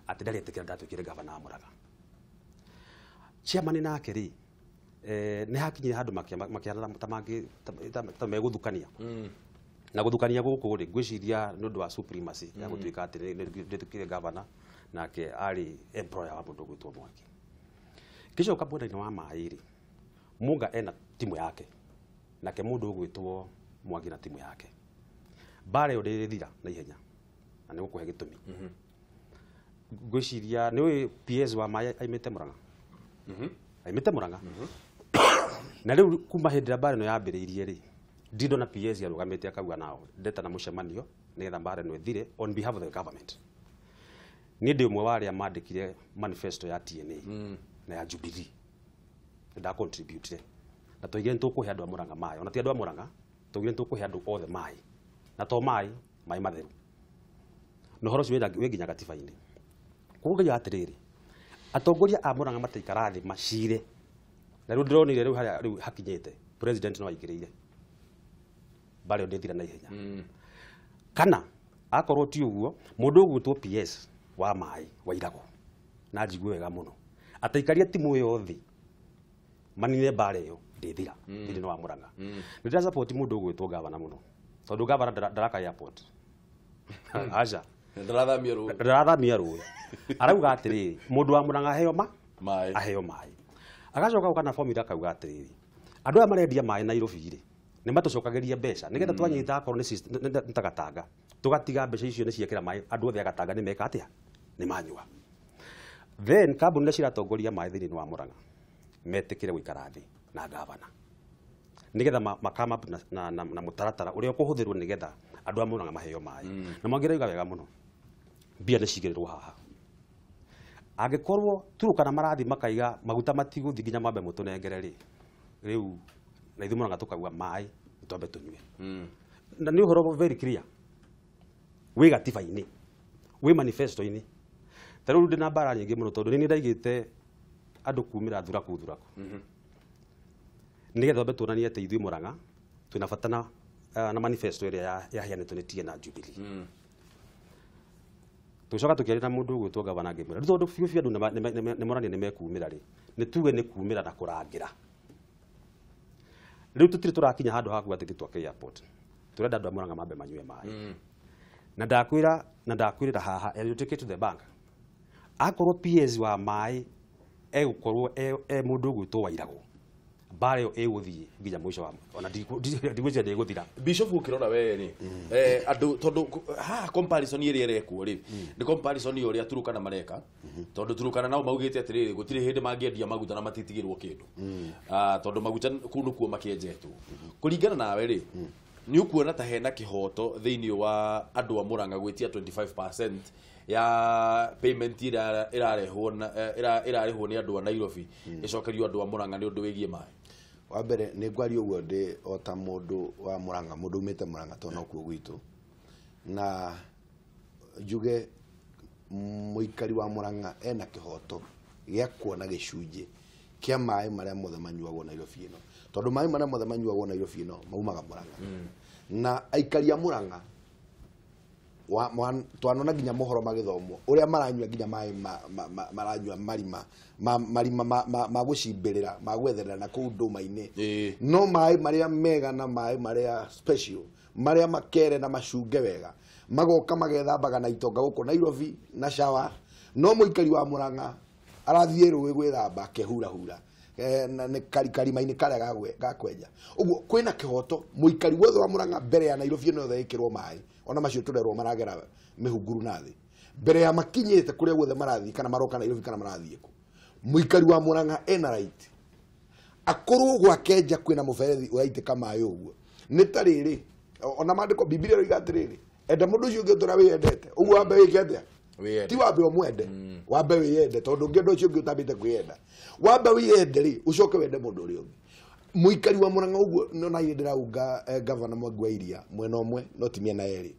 atĩ ndarĩ etĩkĩra ndatuĩkire gavana wa Murang'a. Chairman nake rĩ, nĩ hakinyire handũ makĩhana ta megũthukania. Na gũthukania gũkũ rĩ, ngwĩciria nĩ ũndũ wa supremacy ya gũtuĩka atĩ nĩndĩtuĩkire gavana nake arĩ employer wa mũndũ ũgwĩtwo Mwangi. Ngĩcoka mwena-inĩ wa maĩ rĩ, Munga ena timu yake nake mũndũ ũgwĩtwo Mwangi na timu yake. Mbara ĩyo ndĩrĩthira na ihenya na nĩ gũkũhe gĩtũmi. Ngwĩciria nĩ ũĩ PS wa maĩ aimĩte Murang'a. Aimĩte Murang'a. Na rĩu kuma hĩndĩ ĩrĩa mbara ĩno yambĩrĩirie rĩ, ndindona PS arũgamĩte akauga nao ndetana mũcemanio nĩgetha mbara ĩno ĩthire on behalf of the government. Niĩ ndĩ ũmwe wa arĩa mandĩkire manifesto ya TNA na ya Jubilee. Nda contribute na tũigire nĩ tũkũhe andũ a Murang'a maĩ, ona ti andũ a Murang'a, tũigire nĩ tũkũhe andũ othe maĩ, na to maĩ, maĩ matheru. Na ũhoro ũcio wĩ nginya gatiba-inĩ. Koguo ngauga atĩrĩrĩ, atongoria a Murang'a mataikara thĩ macire, na rĩu ndĩronire rĩu harĩa rĩu hakinyĩte president no aingĩrĩire mbara ĩyo ndĩthira na ihenya. Kana akorwo ti ũguo, mũndũ ũgwĩtwo PS wa maĩ wa Irago na njigue wega mũno ataikaria timu ĩyo thĩ manine mbara ĩyo ndĩthira thĩinĩ wa Murang'a. Nĩ ndĩra support mũndũ ũgwĩtwo gavana mũno tondũ gavana ndaraka airport. Aca ndarathamia rũĩ. Arauga atĩrĩrĩ, mũndũ wa Murang'a aheo maĩ, aheo maĩ. Agacoka gũka na formula akauga atĩrĩrĩ, andũ aya marendia maĩ Nairobi rĩ, nĩ matũcokagĩria mbeca nĩgetha twanyita akorwo nĩ ta Gatanga, tũgatiga mbeca icio nĩ ciekĩra maĩ andũ othe a Gatanga nĩ meka atĩa, nĩ manyua. Then kambuni iria ciratongoria maĩ thĩinĩ wa Murang'a metĩkĩre gũikara thĩ na gavana nĩgetha makama na mũtaratara ũrĩa ũkũhũthĩrwo nĩgetha andũ a Murang'a maheo maĩ. Na Mwangi arauga wega mũno, mbia nĩ cigĩrĩrwo haha. Angĩkorwo Turukana marathi makaiga maguta matigũthiĩ nginya mambe mũtũnengere rĩ, rĩu na ithuĩ Murang'a tũkauga maĩ twambe tũnyue. Na nĩ ũhoro very clear wĩ gatiba-inĩ, wĩ manifesto-inĩ. Ta rĩu ndĩ na mbara nyingĩ mũno tondũ nĩ ndaigĩte andũ kumĩra thuraku thuraku nĩgetha twambe tuonanie atĩ ithuĩ Murang'a twĩna bata na manifesto ĩrĩa yaheanĩtwo nĩ TNA na Jubilee. Tũgĩcoka tũkĩaria na mũndũ ũgwĩtwo gavana ngĩmwĩra rĩu tondũ biũ biũ andũ nĩ morania nĩ mekumĩra rĩ, nĩ tuge nĩ kumĩra na kũrangĩra. Rĩu tũtirĩ tũrakinya handũ ha kuga atĩ twake airport, tũrenda andũ a Murang'a mambe manyue maĩ. Na ndakwĩra na ndakwĩrĩra haha, and you take it to the bank, akorwo PS wa maĩ egũkorwo e mũndũ ũgwĩtwo Wairagũ, mbara ĩyo ĩgũthiĩ nginya mũico wa ona ndigwĩciria ndĩgũthira. Bishop ũkĩrora we rĩ, andũ tondũ haha comparison ĩrĩa ĩrekwo rĩ nĩ comparison ya ũrĩa Turukana mareka, tondũ Turukana nao maugĩte atĩrĩrĩ gũtirĩ hĩndĩ mangĩendia maguta na matitigĩrwo kĩndũ, tondũ maguta kũu nĩkuo makĩenjetwo. Kũringana nawe rĩ, nĩ ũkuona ta hena kĩhoto thĩinĩ wa andũ a Murang'a gwĩtia 25% ya payment ĩrĩa ĩrarehwo ĩrarĩhwo nĩ andũ a Nairobi ĩcokerio andũ a Murang'a nĩ ũndũ wĩgiĩ maĩ? Wa mbere nĩ ngwaria ũguo ndĩ o ta mũndũ wa Murang'a, mũndũ umĩte Murang'a tondũ nokuo gwitũ, na njuge mũikari wa Murang'a ena kĩhoto gĩa kuona gĩcunjĩ kĩa maĩ marĩa mothe manyuagwo Nairobi ĩno, tondũ maĩ marĩa mothe manyuagwo Nairobi ĩno maumaga Murang'a. Na aikari a Murang'a twanona nginya mohoro magĩthomwo ũrĩa maranyua nginya maĩ maranyua marima marima ma gũcimbĩrĩra ma gwetherera na kũu ndũma-inĩ, no maĩ marĩa mega na maĩ marĩa special marĩa makere na macunge wega magoka magethambaga na itonga gũkũ Nairobi na shawa, no mũikari wa Murang'a arathiĩ rũĩ gwĩthamba akehurahura na karima-inĩ karĩa gakwenja. Ũguo kwĩna kĩhoto mũikari wothe wa Murang'a mbere ya Nairobi ĩno yothe ĩkĩrwo maĩ, ona macio tũrerwo maragera mĩhunguru na thĩ mbere ya makinyĩte kũrĩa guothe marathiĩ, kana maroka Nairobi kana marathiĩ kũ, mũikari wa Murang'a ena right akorwo gwake nja kwĩna mũberethi ũraitĩka maĩ ũguo. Nĩ ta rĩrĩ ona maandĩko Bibilia ĩroiga atĩrĩrĩ, enda mũndũ ũcio ũngĩ ũtũra wĩyendete, ũguo wambe wĩke atĩa? Ti wambe ũmwende, wambe wĩyende, tondũ ũngĩenda ũcio ũngĩ ũtambĩte kwĩyenda, wambe wĩyende rĩ ũcoke wende mũndũ ũrĩa ũngĩ. Mũikari wa Murang'a ũguo nona niĩ ndĩraunga gavana Mwangi wa Iria mwena ũmwe no ti mĩena yerĩ.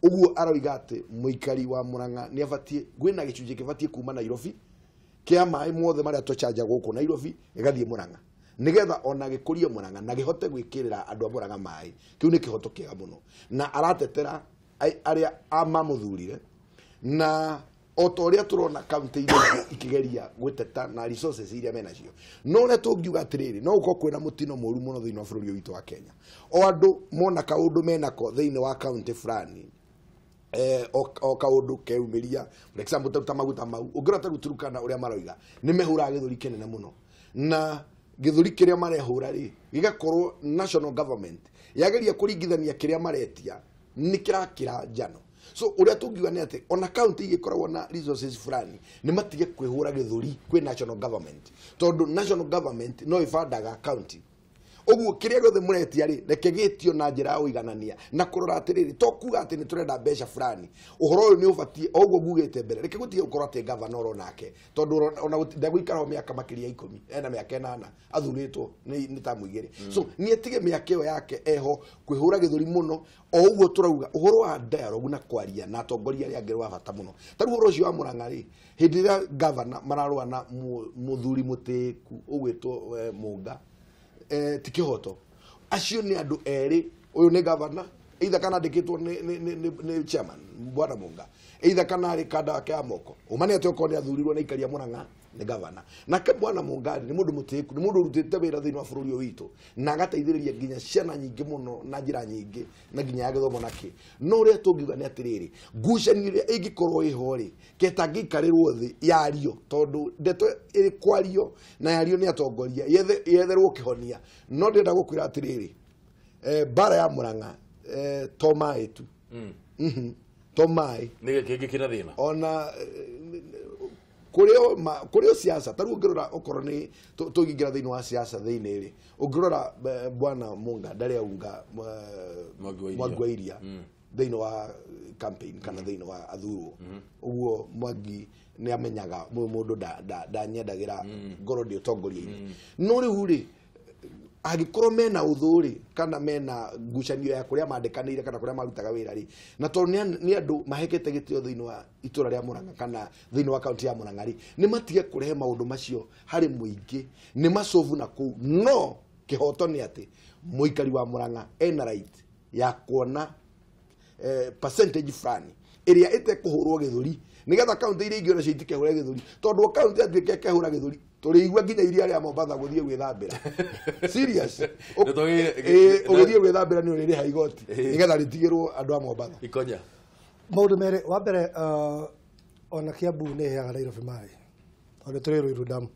Ũguo aroiga atĩ mũikari wa Murang'a nĩ abatiĩ kwĩna gĩcunjĩ kĩbatiĩ kuma Nairobi kĩa maĩ mothe marĩa tũcanja gũkũ Nairobi gĩgathiĩ Murang'a, nĩgetha ona gĩkũrie Murang'a na gĩhote gwĩkĩrĩra andũ a Murang'a maĩ. Kĩu nĩ kĩhoto kĩega mũno, na aratetera arĩa mamũthurire, na o ta ũrĩa tũrona kaunti-inĩ ikĩgeria gwĩteta na resources iria menacio. No ũrĩa tũngiuga atĩrĩrĩ, no gũkorwo kwĩna mũtino mũru mũno thĩinĩ wa bũrũri ũyũ witũ wa Kenya. O andũ mona kaũndũ menako thĩinĩ wa kaunti fulani, o kaũndũ keumĩria, for example ta maguta mau, ũngĩrora ta rĩu Turukana ũrĩa maroiga nĩ mehũraga gĩthũri kĩnene mũno, na gĩthũri kĩrĩa marehũra rĩ gĩgakorwo national government yageria kũringithania kĩrĩa maretia nĩ kĩrakĩra njano. So ũrĩa tũngiuga nĩ atĩ ona county igĩkoragwo na resources fulani nĩ matige kwĩhũra gĩthũri kwĩ national government, tondũ national government no ĩbandaga county. Ũguo kĩrĩa gĩothe mũretia rĩ reke gĩtio na njĩra ya ũiganania na kũrora atĩrĩrĩ, to kuga atĩ nĩ tũrenda mbeca fulani, ũhoro ũyũ nĩ ũbatiĩ o ũguo ngugĩte mbere, reke gũtige gũkorwo atĩ gavana oro nake, tondũ ona ndegũikara ho mĩaka makĩria 10, ena mĩaka 8 athurĩtwo nĩ tamu 2. So nĩ atige mĩaka ĩyo yake eho kwĩhũra gĩthũri mũno. O ũguo tũrauga ũhoro wa dialogue na kwaria na atongoria arĩa angĩ wa bata mũno. Ta rĩu ũhoro ũcio wa Murang'a rĩ, hĩndĩ ĩrĩa gavana mararũa na mũthuri mũtĩĩku ũgwĩtwo Mũnga, ti kĩhoto. Acio nĩ andũ erĩ, ũyũ nĩ gavana either kana andĩkĩtwo nĩ chairman Bwana Mũnga, either kana arĩ kanda wake ya moko, ũma nĩ atĩ okorwo nĩ athurirwo nĩ aikari a Murang'a nĩ gavana. Nake Bwana Mũnga nĩ mũndũ mũtĩĩku, nĩ mũndũ ũrutĩte wĩra thĩinĩ wa bũrũri ũyũ witũ na agateithĩrĩria nginya ciana nyingĩ mũno na njĩra nyingĩ na nginya ya gĩthomo na kĩ. No ũrĩa tũngiuga nĩ atĩrĩrĩ, ngucanio ĩrĩa ĩngĩkorwo ĩho rĩ, ketangĩikarĩrwo thĩ yario, tondũ ndeto ĩrĩ kwario na yario nĩ atongoria yetherwo kĩhonia. No ndĩrenda gũkwĩra atĩrĩrĩ, mbara ya Murang'a to maĩ tu, to maĩ nĩ kĩngĩ kĩna thĩna ona kũrĩ o siasa. Ta rĩu ũngĩrora okorwo nĩ tũngĩingĩra thĩinĩ wa siasa thĩinĩ rĩ, ũngĩrora Bwana Mũnga ndarĩ aunga Mwangi wa Iria thĩinĩ wa campaign kana thĩinĩ wa athurwo. Ũguo Mwangi nĩ amenyaga mũndũ ndanyendagĩra ngoro ndĩ ũtongoria-inĩ. No rĩu rĩ, Angĩkorwo mena ũthũ rĩ, kana mena ngucanio ya kũrĩa mandĩkanĩire kana kũrĩa marutaga wĩra rĩ, na tondũ nĩ andũ mahekete gĩtĩo thĩinĩ wa itũra rĩa Murang'a kana thĩinĩ wa kaunti ya Murang'a rĩ, nĩ matige kũrehe maũndũ macio harĩ mũingĩ, nĩ macovu na kũu. No kĩhoto nĩ atĩ mũikari wa Murang'a ena right ya kuona percentage fulani ĩrĩa ĩtekũhũrwo gĩthũri, nĩgetha kaunti iria ingĩ onacio itikehũre gĩthũri, tondũ kaunti yatuĩka ĩkehũra gĩthũri tũrĩigua nginya iria rĩa Mombatha gũthiĩ gwĩthambĩra. Serious. Ũgĩthiĩ gwĩthambĩra nĩ ũrĩrĩha igoti nĩgetha rĩtigĩrwo andũ a Mombatha. Ikonya. Maũndũ merĩ, wa mbere ona Kiambu nĩ ĩheaga Nairobi maĩ, tondũ tũrĩ Ruiru Dam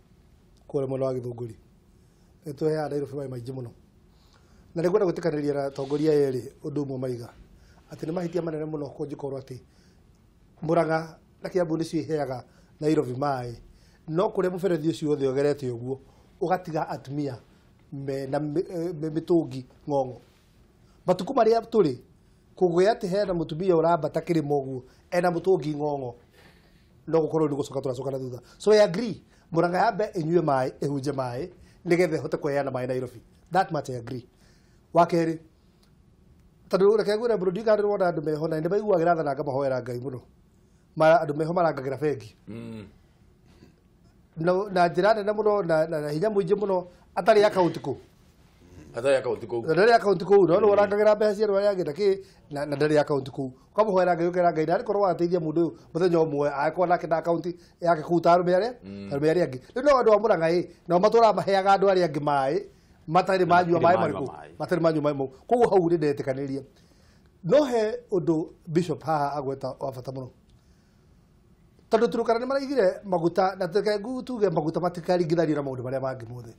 kũrĩa mwena wa Gĩthũngũri, nĩ tũheaga Nairobi maĩ maingĩ mũno. Na nĩngwenda gwĩtĩkanĩria na atongoria erĩ ũndũ ũmwe maiga atĩ nĩ mahĩtia manene mũno kũngĩkorwo atĩ Murang'a na Kiambu nĩcio iheaga Nairobi maĩ, no kũrĩa mũberethi ũcio wothe ũgerete ũguo ũgatiga atumia mena mĩtũngi ng'ong'o. Matukũ marĩa tũrĩ kũgĩa atĩ hena mũtumia ũrambata kĩrĩma ũguo ena mũtũngi ng'ong'o, no gũkorwo nĩ gũcoka tũracoka na thutha. So I agree, Murang'a yambe ĩnyue maĩ, ĩhunje maĩ nĩgetha ĩhote kũheana maĩ Nairobi. That much I agree. Wa kerĩ, tondũ reke ngwĩre bro, ndiũĩ kana nĩwona andũ meho na nĩ maiguagĩra tha na ngamahoera Ngai mũno. Andũ meho marangagĩra bengi na njĩra nene mũno na hinya mũingĩ mũno, atarĩ akaunti kũu. Atarĩ akaunti kũu. Ndarĩ akaunti kũu, no nĩ ũrangagĩra mbeca cia andũ arĩa angĩ na kĩ, na ndarĩ akaunti kũu. Ũkamũhoera Ngai, ũkera Ngai, narĩ korwo wateithia mũndũ ũyũ mũthenya ũmwe, agĩkorwo nake na akaunti yake kũu ta arũme arĩa angĩ. Rĩu no andũ a Murang'a ĩ, nao matũraga maheaga andũ arĩa angĩ maĩ, matarĩ manyua maĩ marĩkũ, matarĩ manyua maĩ mau. Koguo hau nĩ ndetĩkanĩria. No he ũndũ Bishop haha agweta wa bata mũno. Tondũ Turkana nĩ maraigire maguta, na reke tuge maguta matikaringithanio na maũndũ marĩa mangĩ mothe.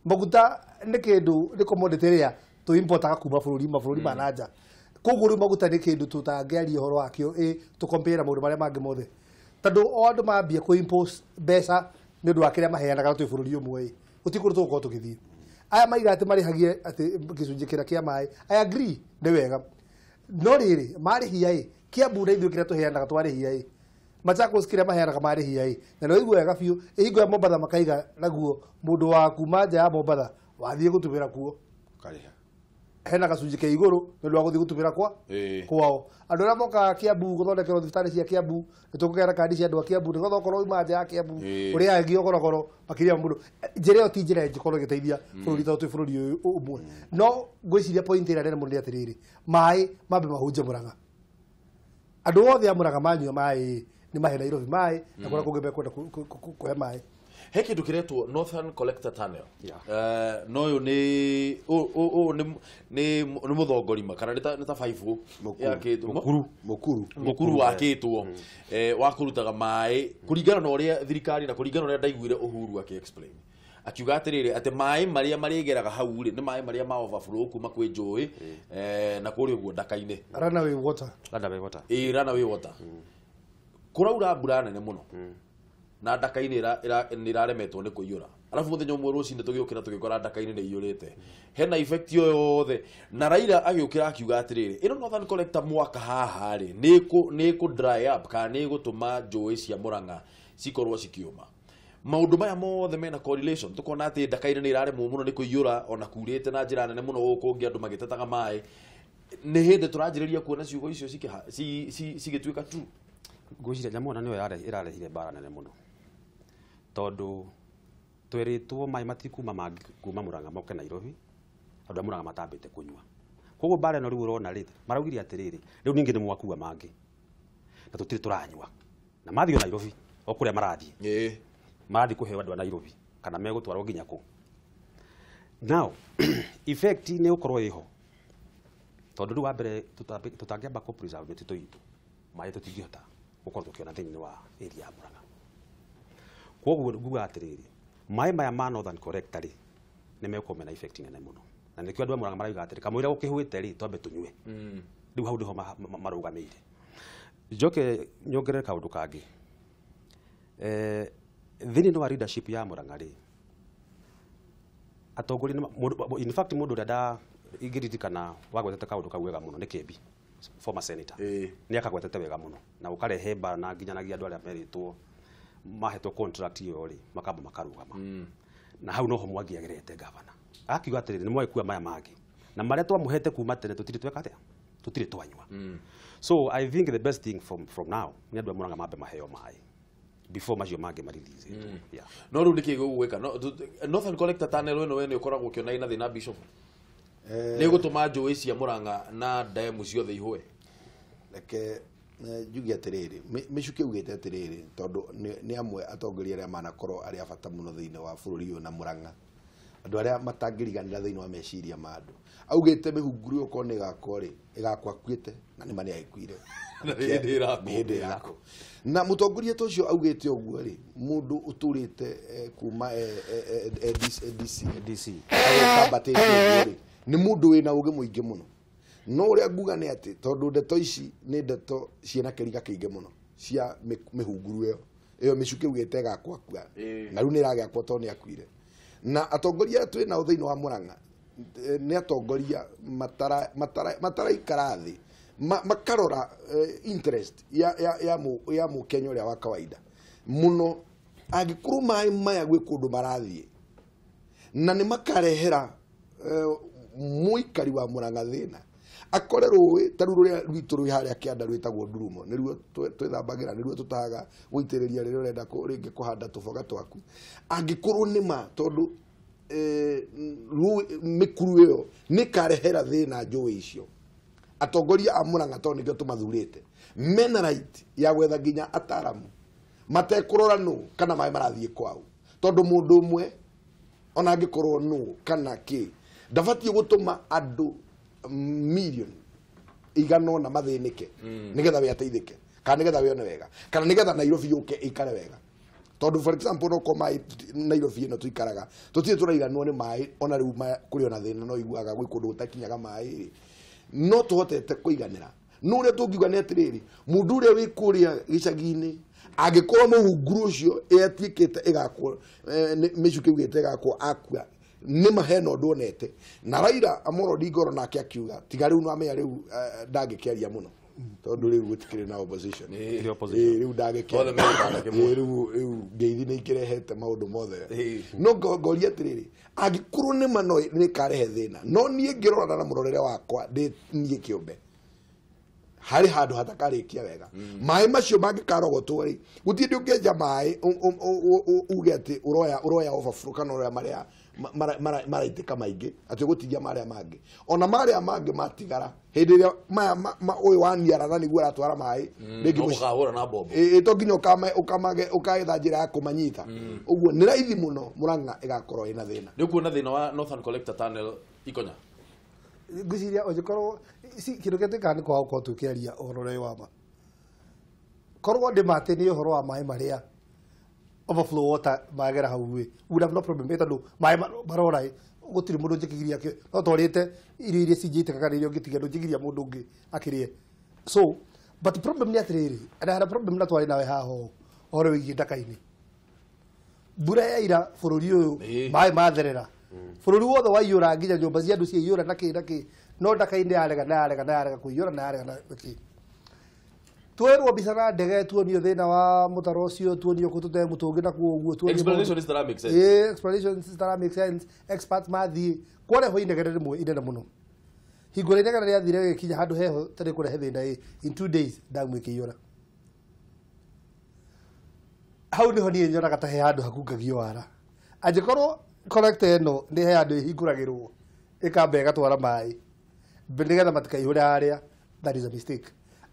Maguta nĩ kĩndũ, nĩ commodity ĩrĩa tũ-importaga kuma mabũrũri ma na nja. Koguo rĩu maguta nĩ kĩndũ tũtangĩaria ũhoro wakĩo tũ-compare na maũndũ marĩa mangĩ mothe. Tondũ o andũ mambia kũ-impose mbeca nĩ ũndũ wa kĩrĩa maheanaga twĩ bũrũri ũmwe ĩ, gũtirĩ kũndũ tũgũkorwo tũgĩthiĩ. Aya maiga atĩ marĩhagie atĩ gĩcunjĩ kĩrĩa kĩa maĩ, I agree, nĩ wega. No rĩrĩ, marĩhia ĩ, Kiambu na ithuĩ kĩrĩa tũheanaga twarĩhia ĩ, Machakos kĩrĩa maheanaga marĩhia ĩ, na nĩ waigua wega biũ, ĩhingo ya Mombatha makaiga naguo mũndũ wa kuma nja ya Mombatha wathiĩ gũtubĩra kuo hena gacunjĩ ke igũrũ nĩ ũndũ wa gũthiĩ gũtubĩra kwao. Andũ arĩa mokaga Kiambu gũthondekerwo thibitarĩ cia Kiambu, nĩ tũkũgĩa kandi cia andũ a Kiambu nĩgetha okorwo uma nja ya Kiambu ũrĩa angĩ gorogoro makĩria mũndũ. Njĩra ĩyo ti njĩra ĩngĩkorwo ĩgĩteithia bũrũri tondũ twĩ bũrũri ũyũ ũmwe. No ngwĩciria point ĩrĩa nene mũno nĩ atĩrĩrĩ, maĩ mambe mahunje Murang'a. Andũ othe a Murang'a manyua maĩ nĩ mahe Nairobi maĩ, na kũrĩa kũngĩ mekwenda kũhe maĩ. He kĩndũ kĩretwo Northern Collector Tunnel. No ũyũ nĩ ũyũ nĩ mũthongorima kana nĩ ta baibũ yakĩtwo mũkuru wakĩtwo wa kũrutaga maĩ kũringana na ũrĩa thirikari na kũringana na ũrĩa ndaiguire Uhuru akĩ explain. Akiuga atĩrĩrĩ atĩ maĩ marĩa marĩgeraga hau rĩ nĩ maĩ marĩa ma overflow kuma kwĩ njũĩ na kũrĩa ũguo ndaka-inĩ. Runaway water. Runaway water. Ĩĩ, runaway water. Kũraura mbura nene mũno na ndaka-inĩ nĩ ĩraremetwo nĩ kũiyũra. Arabu mũthenya ũmwe rũcinĩ tũgĩũkĩra tũgĩkora ndaka-inĩ nĩ iyũrĩte. Hena effect ĩyo yothe. Na Raila agĩũkĩra akiuga atĩrĩrĩ, ĩno Northern Collector mwaka haha rĩ nĩ ĩkũ dry up kana nĩ ĩgũtũma njũĩ cia Murang'a cikorwo cikĩũma. Maũndũ maya mothe mena correlation. Tũkona atĩ ndaka-inĩ nĩ ĩraremwo mũno nĩ kũiyũra ona kurĩte na njĩra nene mũno gũkũ ũngĩ andũ magĩtetaga maĩ. Nĩ hĩndĩ tũranjĩrĩria kuona ciugo icio cigĩtuĩka true. Ngwĩciria nyamũ ĩno nĩyo ĩrarehire mbara nene mũno, tondũ twerĩtwo maĩ matikuma mangĩ kuma Murang'a moke Nairobi, andũ a Murang'a matambĩte kũnyua. Koguo mbara ĩno rĩu ũrona rĩ, maraugire atĩrĩrĩ, rĩu ningĩ nĩ mwakua mangĩ na tũtirĩ tũranyua, na mathiĩ o Nairobi o kũrĩa marathiĩ, marathiĩ kũheo andũ a Nairobi kana megũtwarwo nginya kũ. Now effect nĩ ĩgũkorwo ĩho, tondũ rĩu wa mbere tũtangĩamba kũ preserve mĩtitũ itũ, maĩ tũtingĩhota gũkorwo tũkĩona thĩinĩ wa area ya Murang'a. Koguo nguga atĩrĩrĩ, maĩ maya ma Northern Collector rĩ nĩ megũkorwo mena effect nene mũno, na nĩkĩo andũ a Murang'a marauga atĩrĩ, kamũira gũkĩhũĩte rĩ twambe tũnyue. Rĩu hau nĩho marũgamĩire. Njoke nyongerere kaũndũ kangĩ. Thĩinĩ wa leadership ya Murang'a rĩ, atongoria in fact mũndũ ũrĩa ingĩririkana wagwetete kaũndũ kau wega mũno nĩ Kembi, former senator. Nĩ akagwetete wega mũno na ũkarehe mbara na nginyanagia andũ arĩa merĩtwo mahetwo contract ĩyo rĩ makamba makarũgama. Na hau noho Mwangi agerete gavana. Akiuga atĩrĩrĩ, nĩ mwagĩkua maya mangĩ na marĩa twamũhete kuma tene tũtirĩ tweka atĩa, tũtirĩ twanyua. So I think the best thing from now nĩ andũ a Murang'a mambe maheo maĩ before macio mangĩ marelease. Yeah. No rĩu nĩkĩ gũgwĩka Northern Collector Tunnel ĩno we nĩ ũkoragwo ũkĩona ĩna thĩna, Bishop? Nĩ gũtũma njũĩ cia Murang'a na ndemu ciothe ihũe. Reke njuge atĩrĩrĩ, Mĩcuke ugĩte atĩrĩrĩ, tondũ nĩ amwe atongoria arĩa manakorwo arĩ a bata mũno thĩinĩ wa bũrũri ũyũ na Murang'a, andũ arĩa matangĩriganĩra thĩinĩ wa meciria ma andũ. Augĩte mĩhunguru ĩyo korwo nĩ ĩgakwo rĩ, ĩgakwo akuĩte, na nĩ ma nĩ agĩkuire. Na nĩ hĩndĩ ĩrakwo. Nĩ hĩndĩ ĩrakwo. Na mũtongoria ta ũcio augĩte ũguo rĩ, mũndũ ũtũrĩte kuma DC DC agambatĩte ũguo rĩ, nĩ mũndũ wĩna ũgĩ mũingĩ mũno. No ũrĩa nguga nĩ atĩ tondũ ndeto ici nĩ ndeto ciĩna kĩriga kĩingĩ mũno cia mĩhunguru ĩyo, ĩyo Mĩcuke ugĩte ĩgakwo akua, na rĩu nĩ ĩragĩakwo tondũ nĩ akuire. Na atongoria arĩa twĩ nao thĩinĩ wa Murang'a nĩ atongoria mataraikara thĩ, makarora interest ya mũkenya ũrĩa wa kawaida mũno. Angĩkorwo maĩ maya gwĩ kũndũ marathiĩ na nĩ makarehera mũikari wa Murang'a thĩna, akore rũĩ ta rũu rũrĩa rwitũ rwĩ harĩa kĩanda rwĩtagwo Ndurumo, nĩruo twĩthambagĩra, nĩruo tũtahaga gũitĩrĩria rĩrĩa ũrenda rĩngĩ kũhanda tũboga twaku. Angĩkorwo nĩ ma tondũ mĩkuru ĩyo nĩ karehera thĩna njũĩ icio, atongoria a Murang'a tondũ nĩkĩo tũmathurĩte mena right ya gwetha nginya ataramu matekũrora nũ kana maĩ marathiĩ kwao, tondũ mũndũ ũmwe ona angĩkorwo nũ kana kĩ ndabatiĩ gũtũma andũ million igana ũna mathĩnĩke nĩgetha we ateithĩke, kana nĩgetha we one wega, kana nĩgetha Nairobi yũke ĩikare wega. Tondũ for example no ko maĩ Nairobi ĩno tũikaraga tũtirĩ tũraiganwo nĩ maĩ, ona rĩu kũrĩ ona thĩna no iguaga gwĩ kũndũ gũtakinyaga maĩ rĩ, no tũhotete kũiganĩra. No ũrĩa tũngiuga nĩ atĩrĩrĩ, mũndũ ũrĩa wĩ kũrĩa gĩcagi-inĩ angĩkorwo mũhunguru ũcio ĩatuĩkĩte ĩgakwo, Mĩcuke ugĩte ĩgakwo akua, nĩ ma hena ũndũ onete. Na Raila Amolo Odinga oro nake akiuga tiga rĩu nĩwamenya rĩu ndangĩkĩaria mũno tondũ rĩu gũtikĩrĩ na opposition. Rĩu ndangĩkĩaria, rĩu ngeithi nĩ ikĩrehete maũndũ mothe. No ngoria atĩrĩrĩ, angĩkorwo nĩ ma no nĩ karehe thĩna, no niĩ ngĩrora na mũrorere wakwa ndĩ niĩ kĩũmbe, harĩ handũ hatakarĩkia wega. Maĩ macio mangĩkarogotwo rĩ, gũtirĩ hĩndĩ ũngĩenja maĩ uge atĩ ũroya overflow kana ũroya marĩa maraitĩka maingĩ, atĩ ũgũtigia marĩa mangĩ. Ona marĩa mangĩ matigara hĩndĩ ĩrĩa maya ũyũ waniara na nĩguo aratwara maĩ, rĩngĩ mũkahũra na mbombo, to nginya ũkagetha njĩra ya kũmanyita. Ũguo nĩ raithi mũno Murang'a ĩgakorwo ĩna thĩna. Nĩ ũkuona thĩna wa Northern Collector Tunnel Ikonya? Ngwĩciria ũngĩkorwo kĩndũ kĩrĩa twĩkaga nĩ kwaga gũkorwo tũkĩaria ũhoro ũrĩa wa ma. Korwo ndĩ atĩ nĩ ũhoro wa maĩ marĩa overflow water magera hau ĩ, we would have no problem, tondũ maĩ marora ĩ, gũtirĩ mũndũ ũnjĩkĩgiria, no twarĩte irio iria cinjĩtĩka kana iria ũngĩtigia ndũnjĩkĩgiria mũndũ ũngĩ akĩrĩe. So but problem nĩ atĩrĩrĩ, and I had a problem na twarĩ nawe haha ũũ, ũhoro wĩgiĩ ndaka-inĩ. Mbura yaira bũrũri ũyũ maĩ matherera, bũrũri wothe waiyũra nginya nyũmba cia andũ ciaiyũra na kĩ na kĩ, no ndaka-inĩ yarega na yarega na yarega kũiyũra na yarega na kĩ. Twerwo mbica na ndege, tuonio thĩna wa mũtaro ũcio, tuonio kũ tũtemu tũngĩ na kuo ũguo, tuonio Explanations citara make sense. Explanations citara make sense. Experts mathiĩ kwarehwo inegene rĩmwe inene mũno. Hingo ĩrĩa inegene rĩathire rĩgĩkinya handũ heho tarĩ kũrehe thĩna ĩ, in 2 days ndamu ĩkĩiyũra. Hau nĩho niĩ nyonaga ta he handũ hakungagio wara. Angĩkorwo collector ĩno nĩ he handũ ĩhingũragĩrwo ĩkamba ĩgatwara maĩ nĩgetha matikaihũre harĩa, that is a mistake.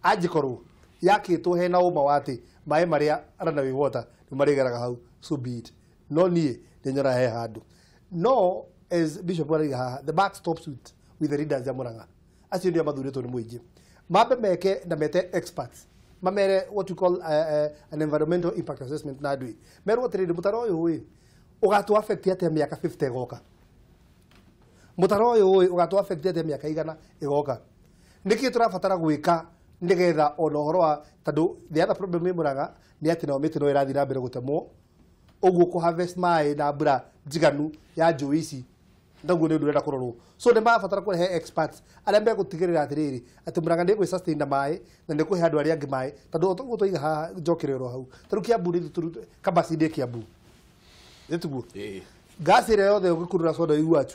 Angĩkorwo yakĩtwo hena ũma wa atĩ maĩ marĩa runaway water nĩ marĩgeraga hau, so be it. No niĩ nĩ nyonaga he handũ. No as Bishop arauga haha, the buck stops with the leaders ya Murang'a. Acio nĩo mathurĩtwo nĩ mũingĩ. Mambe meke na mete experts, mamere what we call an environmental impact assessment na andũ merwo atĩrĩrĩ, mũtaro ũyũ ĩ ũgatũ affect atĩa mĩaka 50 ĩgoka, mũtaro ũyũ ĩ ũgatũ affect atĩa mĩaka 100 ĩgoka, nĩkĩ tũrabatara gwĩka nĩgetha ona ũhoro wa tondũ the other problem ĩ Murang'a nĩ atĩ nao mĩtĩ no ĩrathiĩ na mbere gũtemwo, ũguo kũ harvest maĩ na mbura njiganu ya njũĩ ici naguo nĩ ũndũ ũrenda kũrorwo. So nĩ marabatara kũrehe experts arĩa megũtigĩrĩra atĩrĩrĩ atĩ Murang'a nĩ ĩgwĩ sustain na maĩ na nĩ kũhe andũ arĩa angĩ maĩ, tondũ o ũguo twaiga haha njokere oro hau, tarĩu Kiambu nĩ Kabasi ndĩ Kiambu nĩ tiguo Gas ĩrĩa yothe ũngĩkurura soda iguaga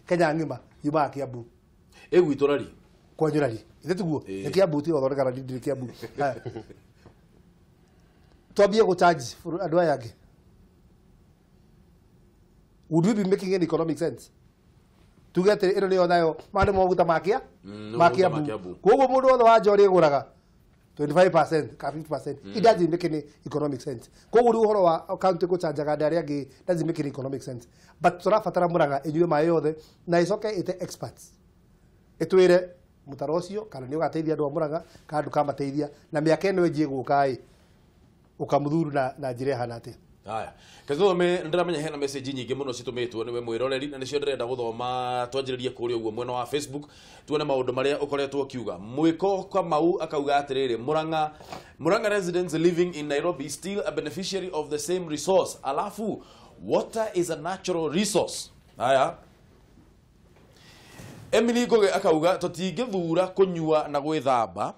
Kenya ng'ima yumaga Kiambu. Ĩgwitũ rari? Kwanyu rari. Ithe tiguo? Nĩ Kiambu tiga gũthondeka rari ndiri Kiambu. Twambie gũcharge andũ aya angĩ. Would we be making any economic sense? Tuge atĩ ĩno nĩyo nayo maya nĩ maguta ma Kiambu. Koguo mũndũ wothe wa nja ũrĩa ĩgũraga 25% ka 50%. It doesn't make any economic sense. Koguo rĩu ũhoro wa county gũchanjaga andũ arĩa angĩ doesn't make any economic sense. But tũrabatara Murang'a ĩnyue maĩ yothe na ĩcoke ĩte experts. Ĩtwĩre mũtaro ũcio kana nĩ ũgateithia andũ a Murang'a kana ndũkamateithia na mĩaka ĩno ĩnjie gũka ĩ ũkamũthuru na njĩra ĩhana atĩa. Haya. Kathome ndiramenya hena message nyingĩ mũno citũmĩtwo nĩwe mwĩroreri na nĩcio ndĩrenda gũthoma twanjĩrĩrie kũrĩa ũguo mwena wa Facebook tuone maũndũ marĩa ũkoretwo ũkiuga. Mwĩko Kamau akauga atĩrĩrĩ, Murang'a residents living in Nairobi still a beneficiary of the same resource. Alafu water is a natural resource. Haya. Emily Ngoge akauga tũtingĩthura kũnyua na gwĩthamba.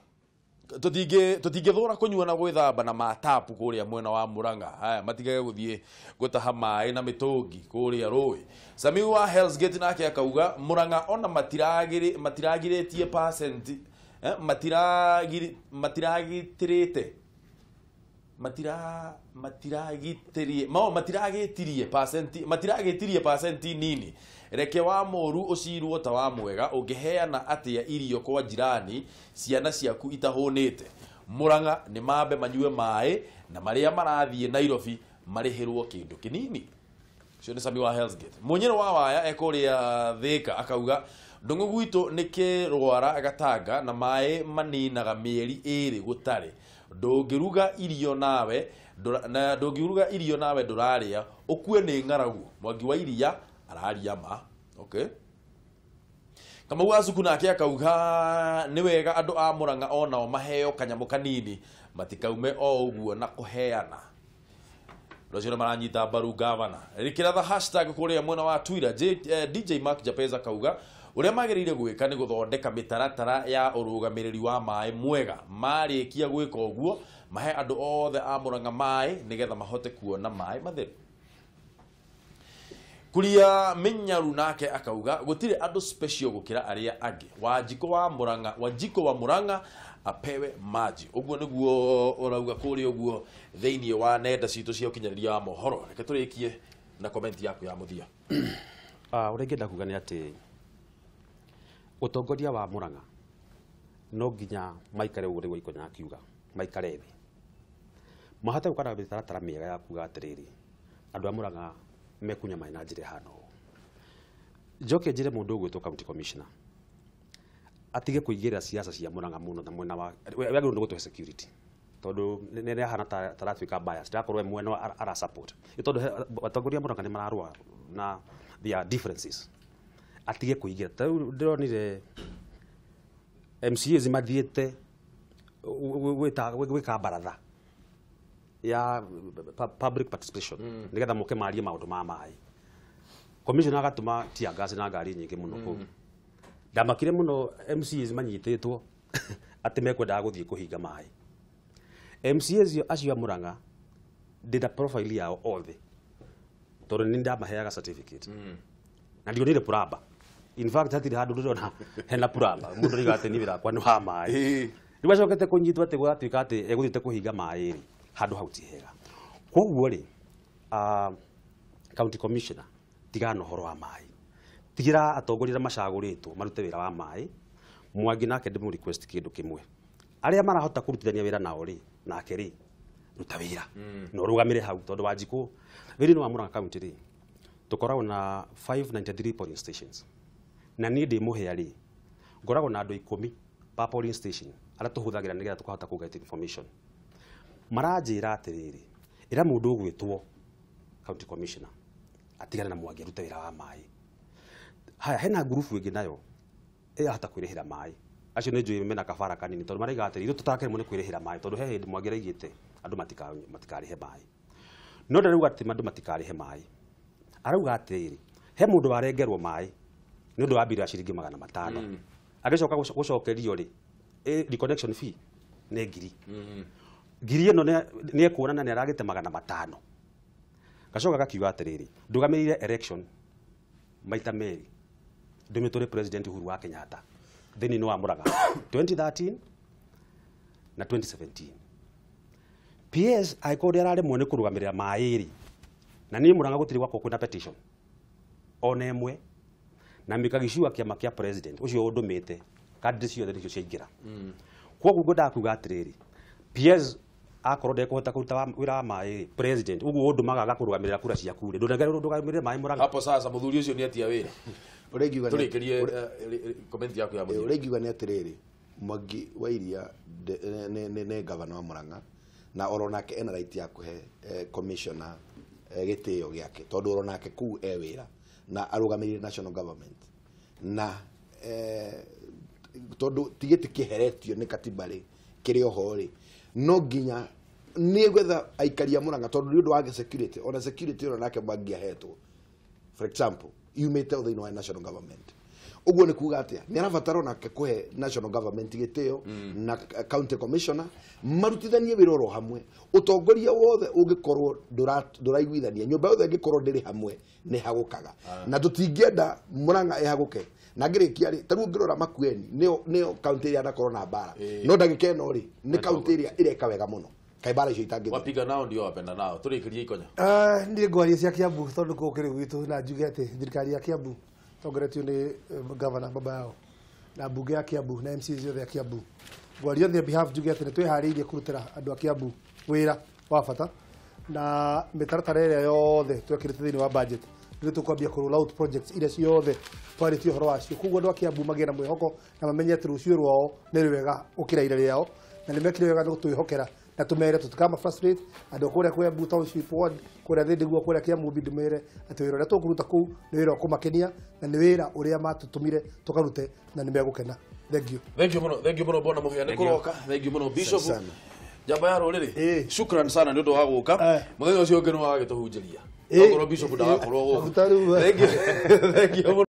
Tũtingĩthũra kũnyua na gwĩthamba na matapu kũrĩa mwena wa Murang'a. Haya, matigage gũthiĩ gũtaha maĩ na mĩtũngi kũrĩa rũĩ. Samiu wa Hell's Gate nake akauga Murang'a ona matiragirĩtie percent matiragitĩrĩte matiragĩtirie percent nini. Reke wa mũru ũcirwo ta wa mwega ũngĩheana atĩa irio kwa jirani ciana ciaku itahũnĩte. Murang'a nĩ mambe manyue maĩ na marĩa marathiĩ Nairobi marĩhĩrwo kĩndũ kĩnini. Ũcio nĩ Sami wa Hell's Gate. Mũnyĩrĩ wa Waya ekũrĩa Thĩka akauga ndũng'ũ gwitũ nĩ kĩrwara gatanga na maĩ maninaga mĩeri ĩrĩ gũtarĩ. Ndũngĩruga irio nawe ndũrarĩa ũkue nĩ ng'aragu. Mwangi wa iria araria ma. Okay. Kamau wa Cuku nake akauga nĩ wega andũ a Murang'a onao maheo kanyamũ kanini matikaume o ũguo na kũheana. Rũciũ maranyita mbaru gavana. Rĩkĩra the hashtag kũrĩa mwena wa Twitter. DJ Mark Japeza akauga ũrĩa magĩrĩire gwĩka nĩ gũthondeka mĩtaratara ya ũrũgamĩrĩri wa maĩ mwega. Marĩkia gwĩka ũguo mahe andũ othe a Murang'a maĩ nĩgetha mahote kuona maĩ matheru. Kuria Minyaru nake akauga gũtirĩ andũ special gũkĩra arĩa angĩ. Wanjiko wa Murang'a apewe maji. Ũguo nĩguo ũrauga kũrĩa ũguo thĩinĩ wa nenda citũ cia ũkinyanĩria wa mohoro. Reke tũrĩkie na comment yaku ya mũthia. Ũrĩa ingĩenda kuga nĩ atĩ ũtongoria wa Murang'a no nginya maikare ũguo rĩu Waikonya akiuga maikare thĩ mahote gũka na mĩtaratara mĩega ya kuga atĩrĩrĩ andũ a Murang'a mekunyua maĩ na njĩra ĩhana ũũ. Njoke njĩre mũndũ ũgwĩtwo county commissioner atige kũigĩrĩra siasa cia Murang'a mũno na mwena wa wagĩrĩirwo nĩ gũtũhe security tondũ nĩ ahana ta aratuĩka bias ndakorwo we mwena ara support tondũ atongoria a Murang'a nĩ mararũa na their differences atige kũigĩra. Ta rĩu ndĩronire MCAs mathiĩte gwĩka baratha ya public participation nĩgetha moke marie maũndũ ma maĩ. Commissioner agatũma tear gas na ngari nyingĩ mũno kũu. Ndamakire mũno MCAs manyitĩtwo atĩ mekwendaga gũthiĩ kũhinga maĩ. MCAs acio a Murang'a ndĩna profile yao othe tondũ nĩ ndamaheaga certificate na ndionire puramba. In fact hatirĩ handũ ndĩrona hena puramba mũndũ oigaga atĩ niĩ wĩra wakwa nĩ wa maĩ. Rĩu acokete kũnyitwo atĩ gwatuĩka atĩ egũthiĩte kũhinga maĩ rĩ handũ hau ti hega. Koguo rĩ county commissioner tigana na ũhoro wa maĩ, tigĩra atongoria arĩa macagũrĩtwo marute wĩra wa maĩ. Mwangi nake ndĩmũ request kĩndũ kĩmwe, arĩa marahota kũrutithania wĩra nao rĩ nake rĩ ruta wĩra na ũrũgamĩre hau tondũ Wanjikũ wĩra-inĩ wa Murang'a county rĩ tũkoragwo na 593 polling stations na niĩ ndĩ mũhĩa rĩ ngoragwo na andũ 10 per polling station arĩa tũhũthagĩra nĩgetha tũkahota kũ get information. Maranjĩra atĩrĩrĩ, ĩra mũndũ ũgwĩtwo county commissioner atigane na Mwangi arute wĩra wa maĩ. Haya, hena ngurubu ĩngĩ nayo ĩrahota kwĩrĩhĩra maĩ. Acio nĩ njũĩ mena kabara kanini tondũ maraiga atĩrĩ ithuĩ tũtakĩremwo nĩ kwĩrĩhĩra maĩ tondũ he hĩndĩ Mwangi araigĩte andũ matikarĩhe maĩ. No ndarauga atĩ andũ matikarĩhe maĩ, arauga atĩrĩrĩ he mũndũ warengerwo maĩ nĩ ũndũ wa mbirũ ya ciringi 500 agĩcoka gũcokerio rĩ reconnection fee nĩ ngiri. Ngiri ĩno nĩ ekuonana nĩ aragĩte 500. Gacoka gakiuga atĩrĩrĩ, ndũgamĩrĩire election maita merĩ ndũmĩtwo nĩ President Uhuru wa Kenyatta thĩinĩ wa Murang'a 2013 na 2017. PS angĩkorwo ndĩararemwo nĩ kũrũgamĩrĩra maĩ rĩ, na niĩ Murang'a gũtirĩ gwakwo kwĩna petition ona ĩmwe, na mĩkagicua kĩama kĩa president ũcio ũndũmĩte candidate ciothe nĩcio ciaingĩra. Koguo ngwendaga kuga atĩrĩrĩ, PS akorwo ndekũhota kũruta wĩra wa maĩ rĩ, president ũguo ũndũmaga agakũrũgamĩrĩra kura ciaku rĩ, ndũgamĩrĩre maĩ Murang'a. Hapo sasa mũthuri ũcio nĩ atia wĩra. Ũrĩa ingiuga nĩ- Tũrĩkĩrie comment yaku ya mũthia. Ũrĩa ingiuga nĩ atĩrĩrĩ, Mwangi wa Iria nĩ gavana wa Murang'a na oro nake ena right ya kũhe commissioner gĩtĩo gĩake tondũ oro nake kũu e wĩra na arũgamĩrĩire national government na tondũ ti gĩtĩ kĩheretio nĩ katiba rĩ kĩrĩ oho rĩ, no nginya nĩ gwetha aikari a Murang'a tondũ nĩ ũndũ wa security, ona security ĩno nake Mwangi ahetwo for example yumĩte thĩinĩ wa national government. Ũguo nĩ kuga atĩa, nĩ arabatara onake kũhe national government gĩtĩo na county commissioner marutithanie wĩra oro hamwe. Ũtongoria wothe ũngĩkorwo ndũraiguithania, nyũmba yothe ĩngĩkorwo ndĩrĩ hamwe nĩ hagũkaga, na tũtingĩenda Murang'a ĩhagũke. Na ngĩrĩkia rĩ, ta rĩu ũngĩrora Makueni nĩyo county ĩrĩa yanakorwo na mbara, no ndagĩka ĩno rĩ nĩ county ĩrĩa ĩreka wega mũno, kaĩ mbara icio itangĩthira. Wapiga nao ndio wapenda nao. Tũrĩkĩrie Ikonya. Niĩ ngwaria cia Kiambu tondũ kũu kĩrĩ gwitũ, na njuge atĩ thirikari ya Kiambu tongoretio nĩ governor baba yao na mbunge ya Kiambu na MCAs yothe ya Kiambu. Ngwaria on their behalf njuge atĩ nĩ twĩharĩirie kũrutĩra andũ a Kiambu wĩra wa bata na mĩtaratara ĩrĩa yothe twekĩrĩte thĩinĩ wa budget nĩ tũkwambia kũ roll out projects iria ciothe twarĩtie ũhoro wacio. Koguo andũ a Kiambu magĩe na mwĩhoko na mamenye atĩ rũciũ rwao nĩ rwega gũkĩra ira rĩao, na nĩ mekire wega nĩ gũtwĩhokera na tumere tutikama frustrate andũ kũrĩa Kiambu Township Ward, kũrĩa Thĩndĩguo, kũrĩa Kiambu ndĩmere atĩ wĩra ũrĩa tũkũruta kũu nĩ wĩra wa kũmakenia na nĩ wĩra ũrĩa matũtũmire tũkarute na nĩ megũkena. Thank you. Thank you mũno, thank you mũno bwana Mũhĩa nĩ kũroka. Thank you mũno Bishop. Sana. Njamba ya rũrĩrĩ, shukran sana nĩ ũndũ wa gũka. Mũthenya ũcio ũngĩ nĩ wagagĩtũhunjĩria. Okorwo Bishop ndagakorwo gũkũ. Maguta rĩu, Thank you. Thank you mũno.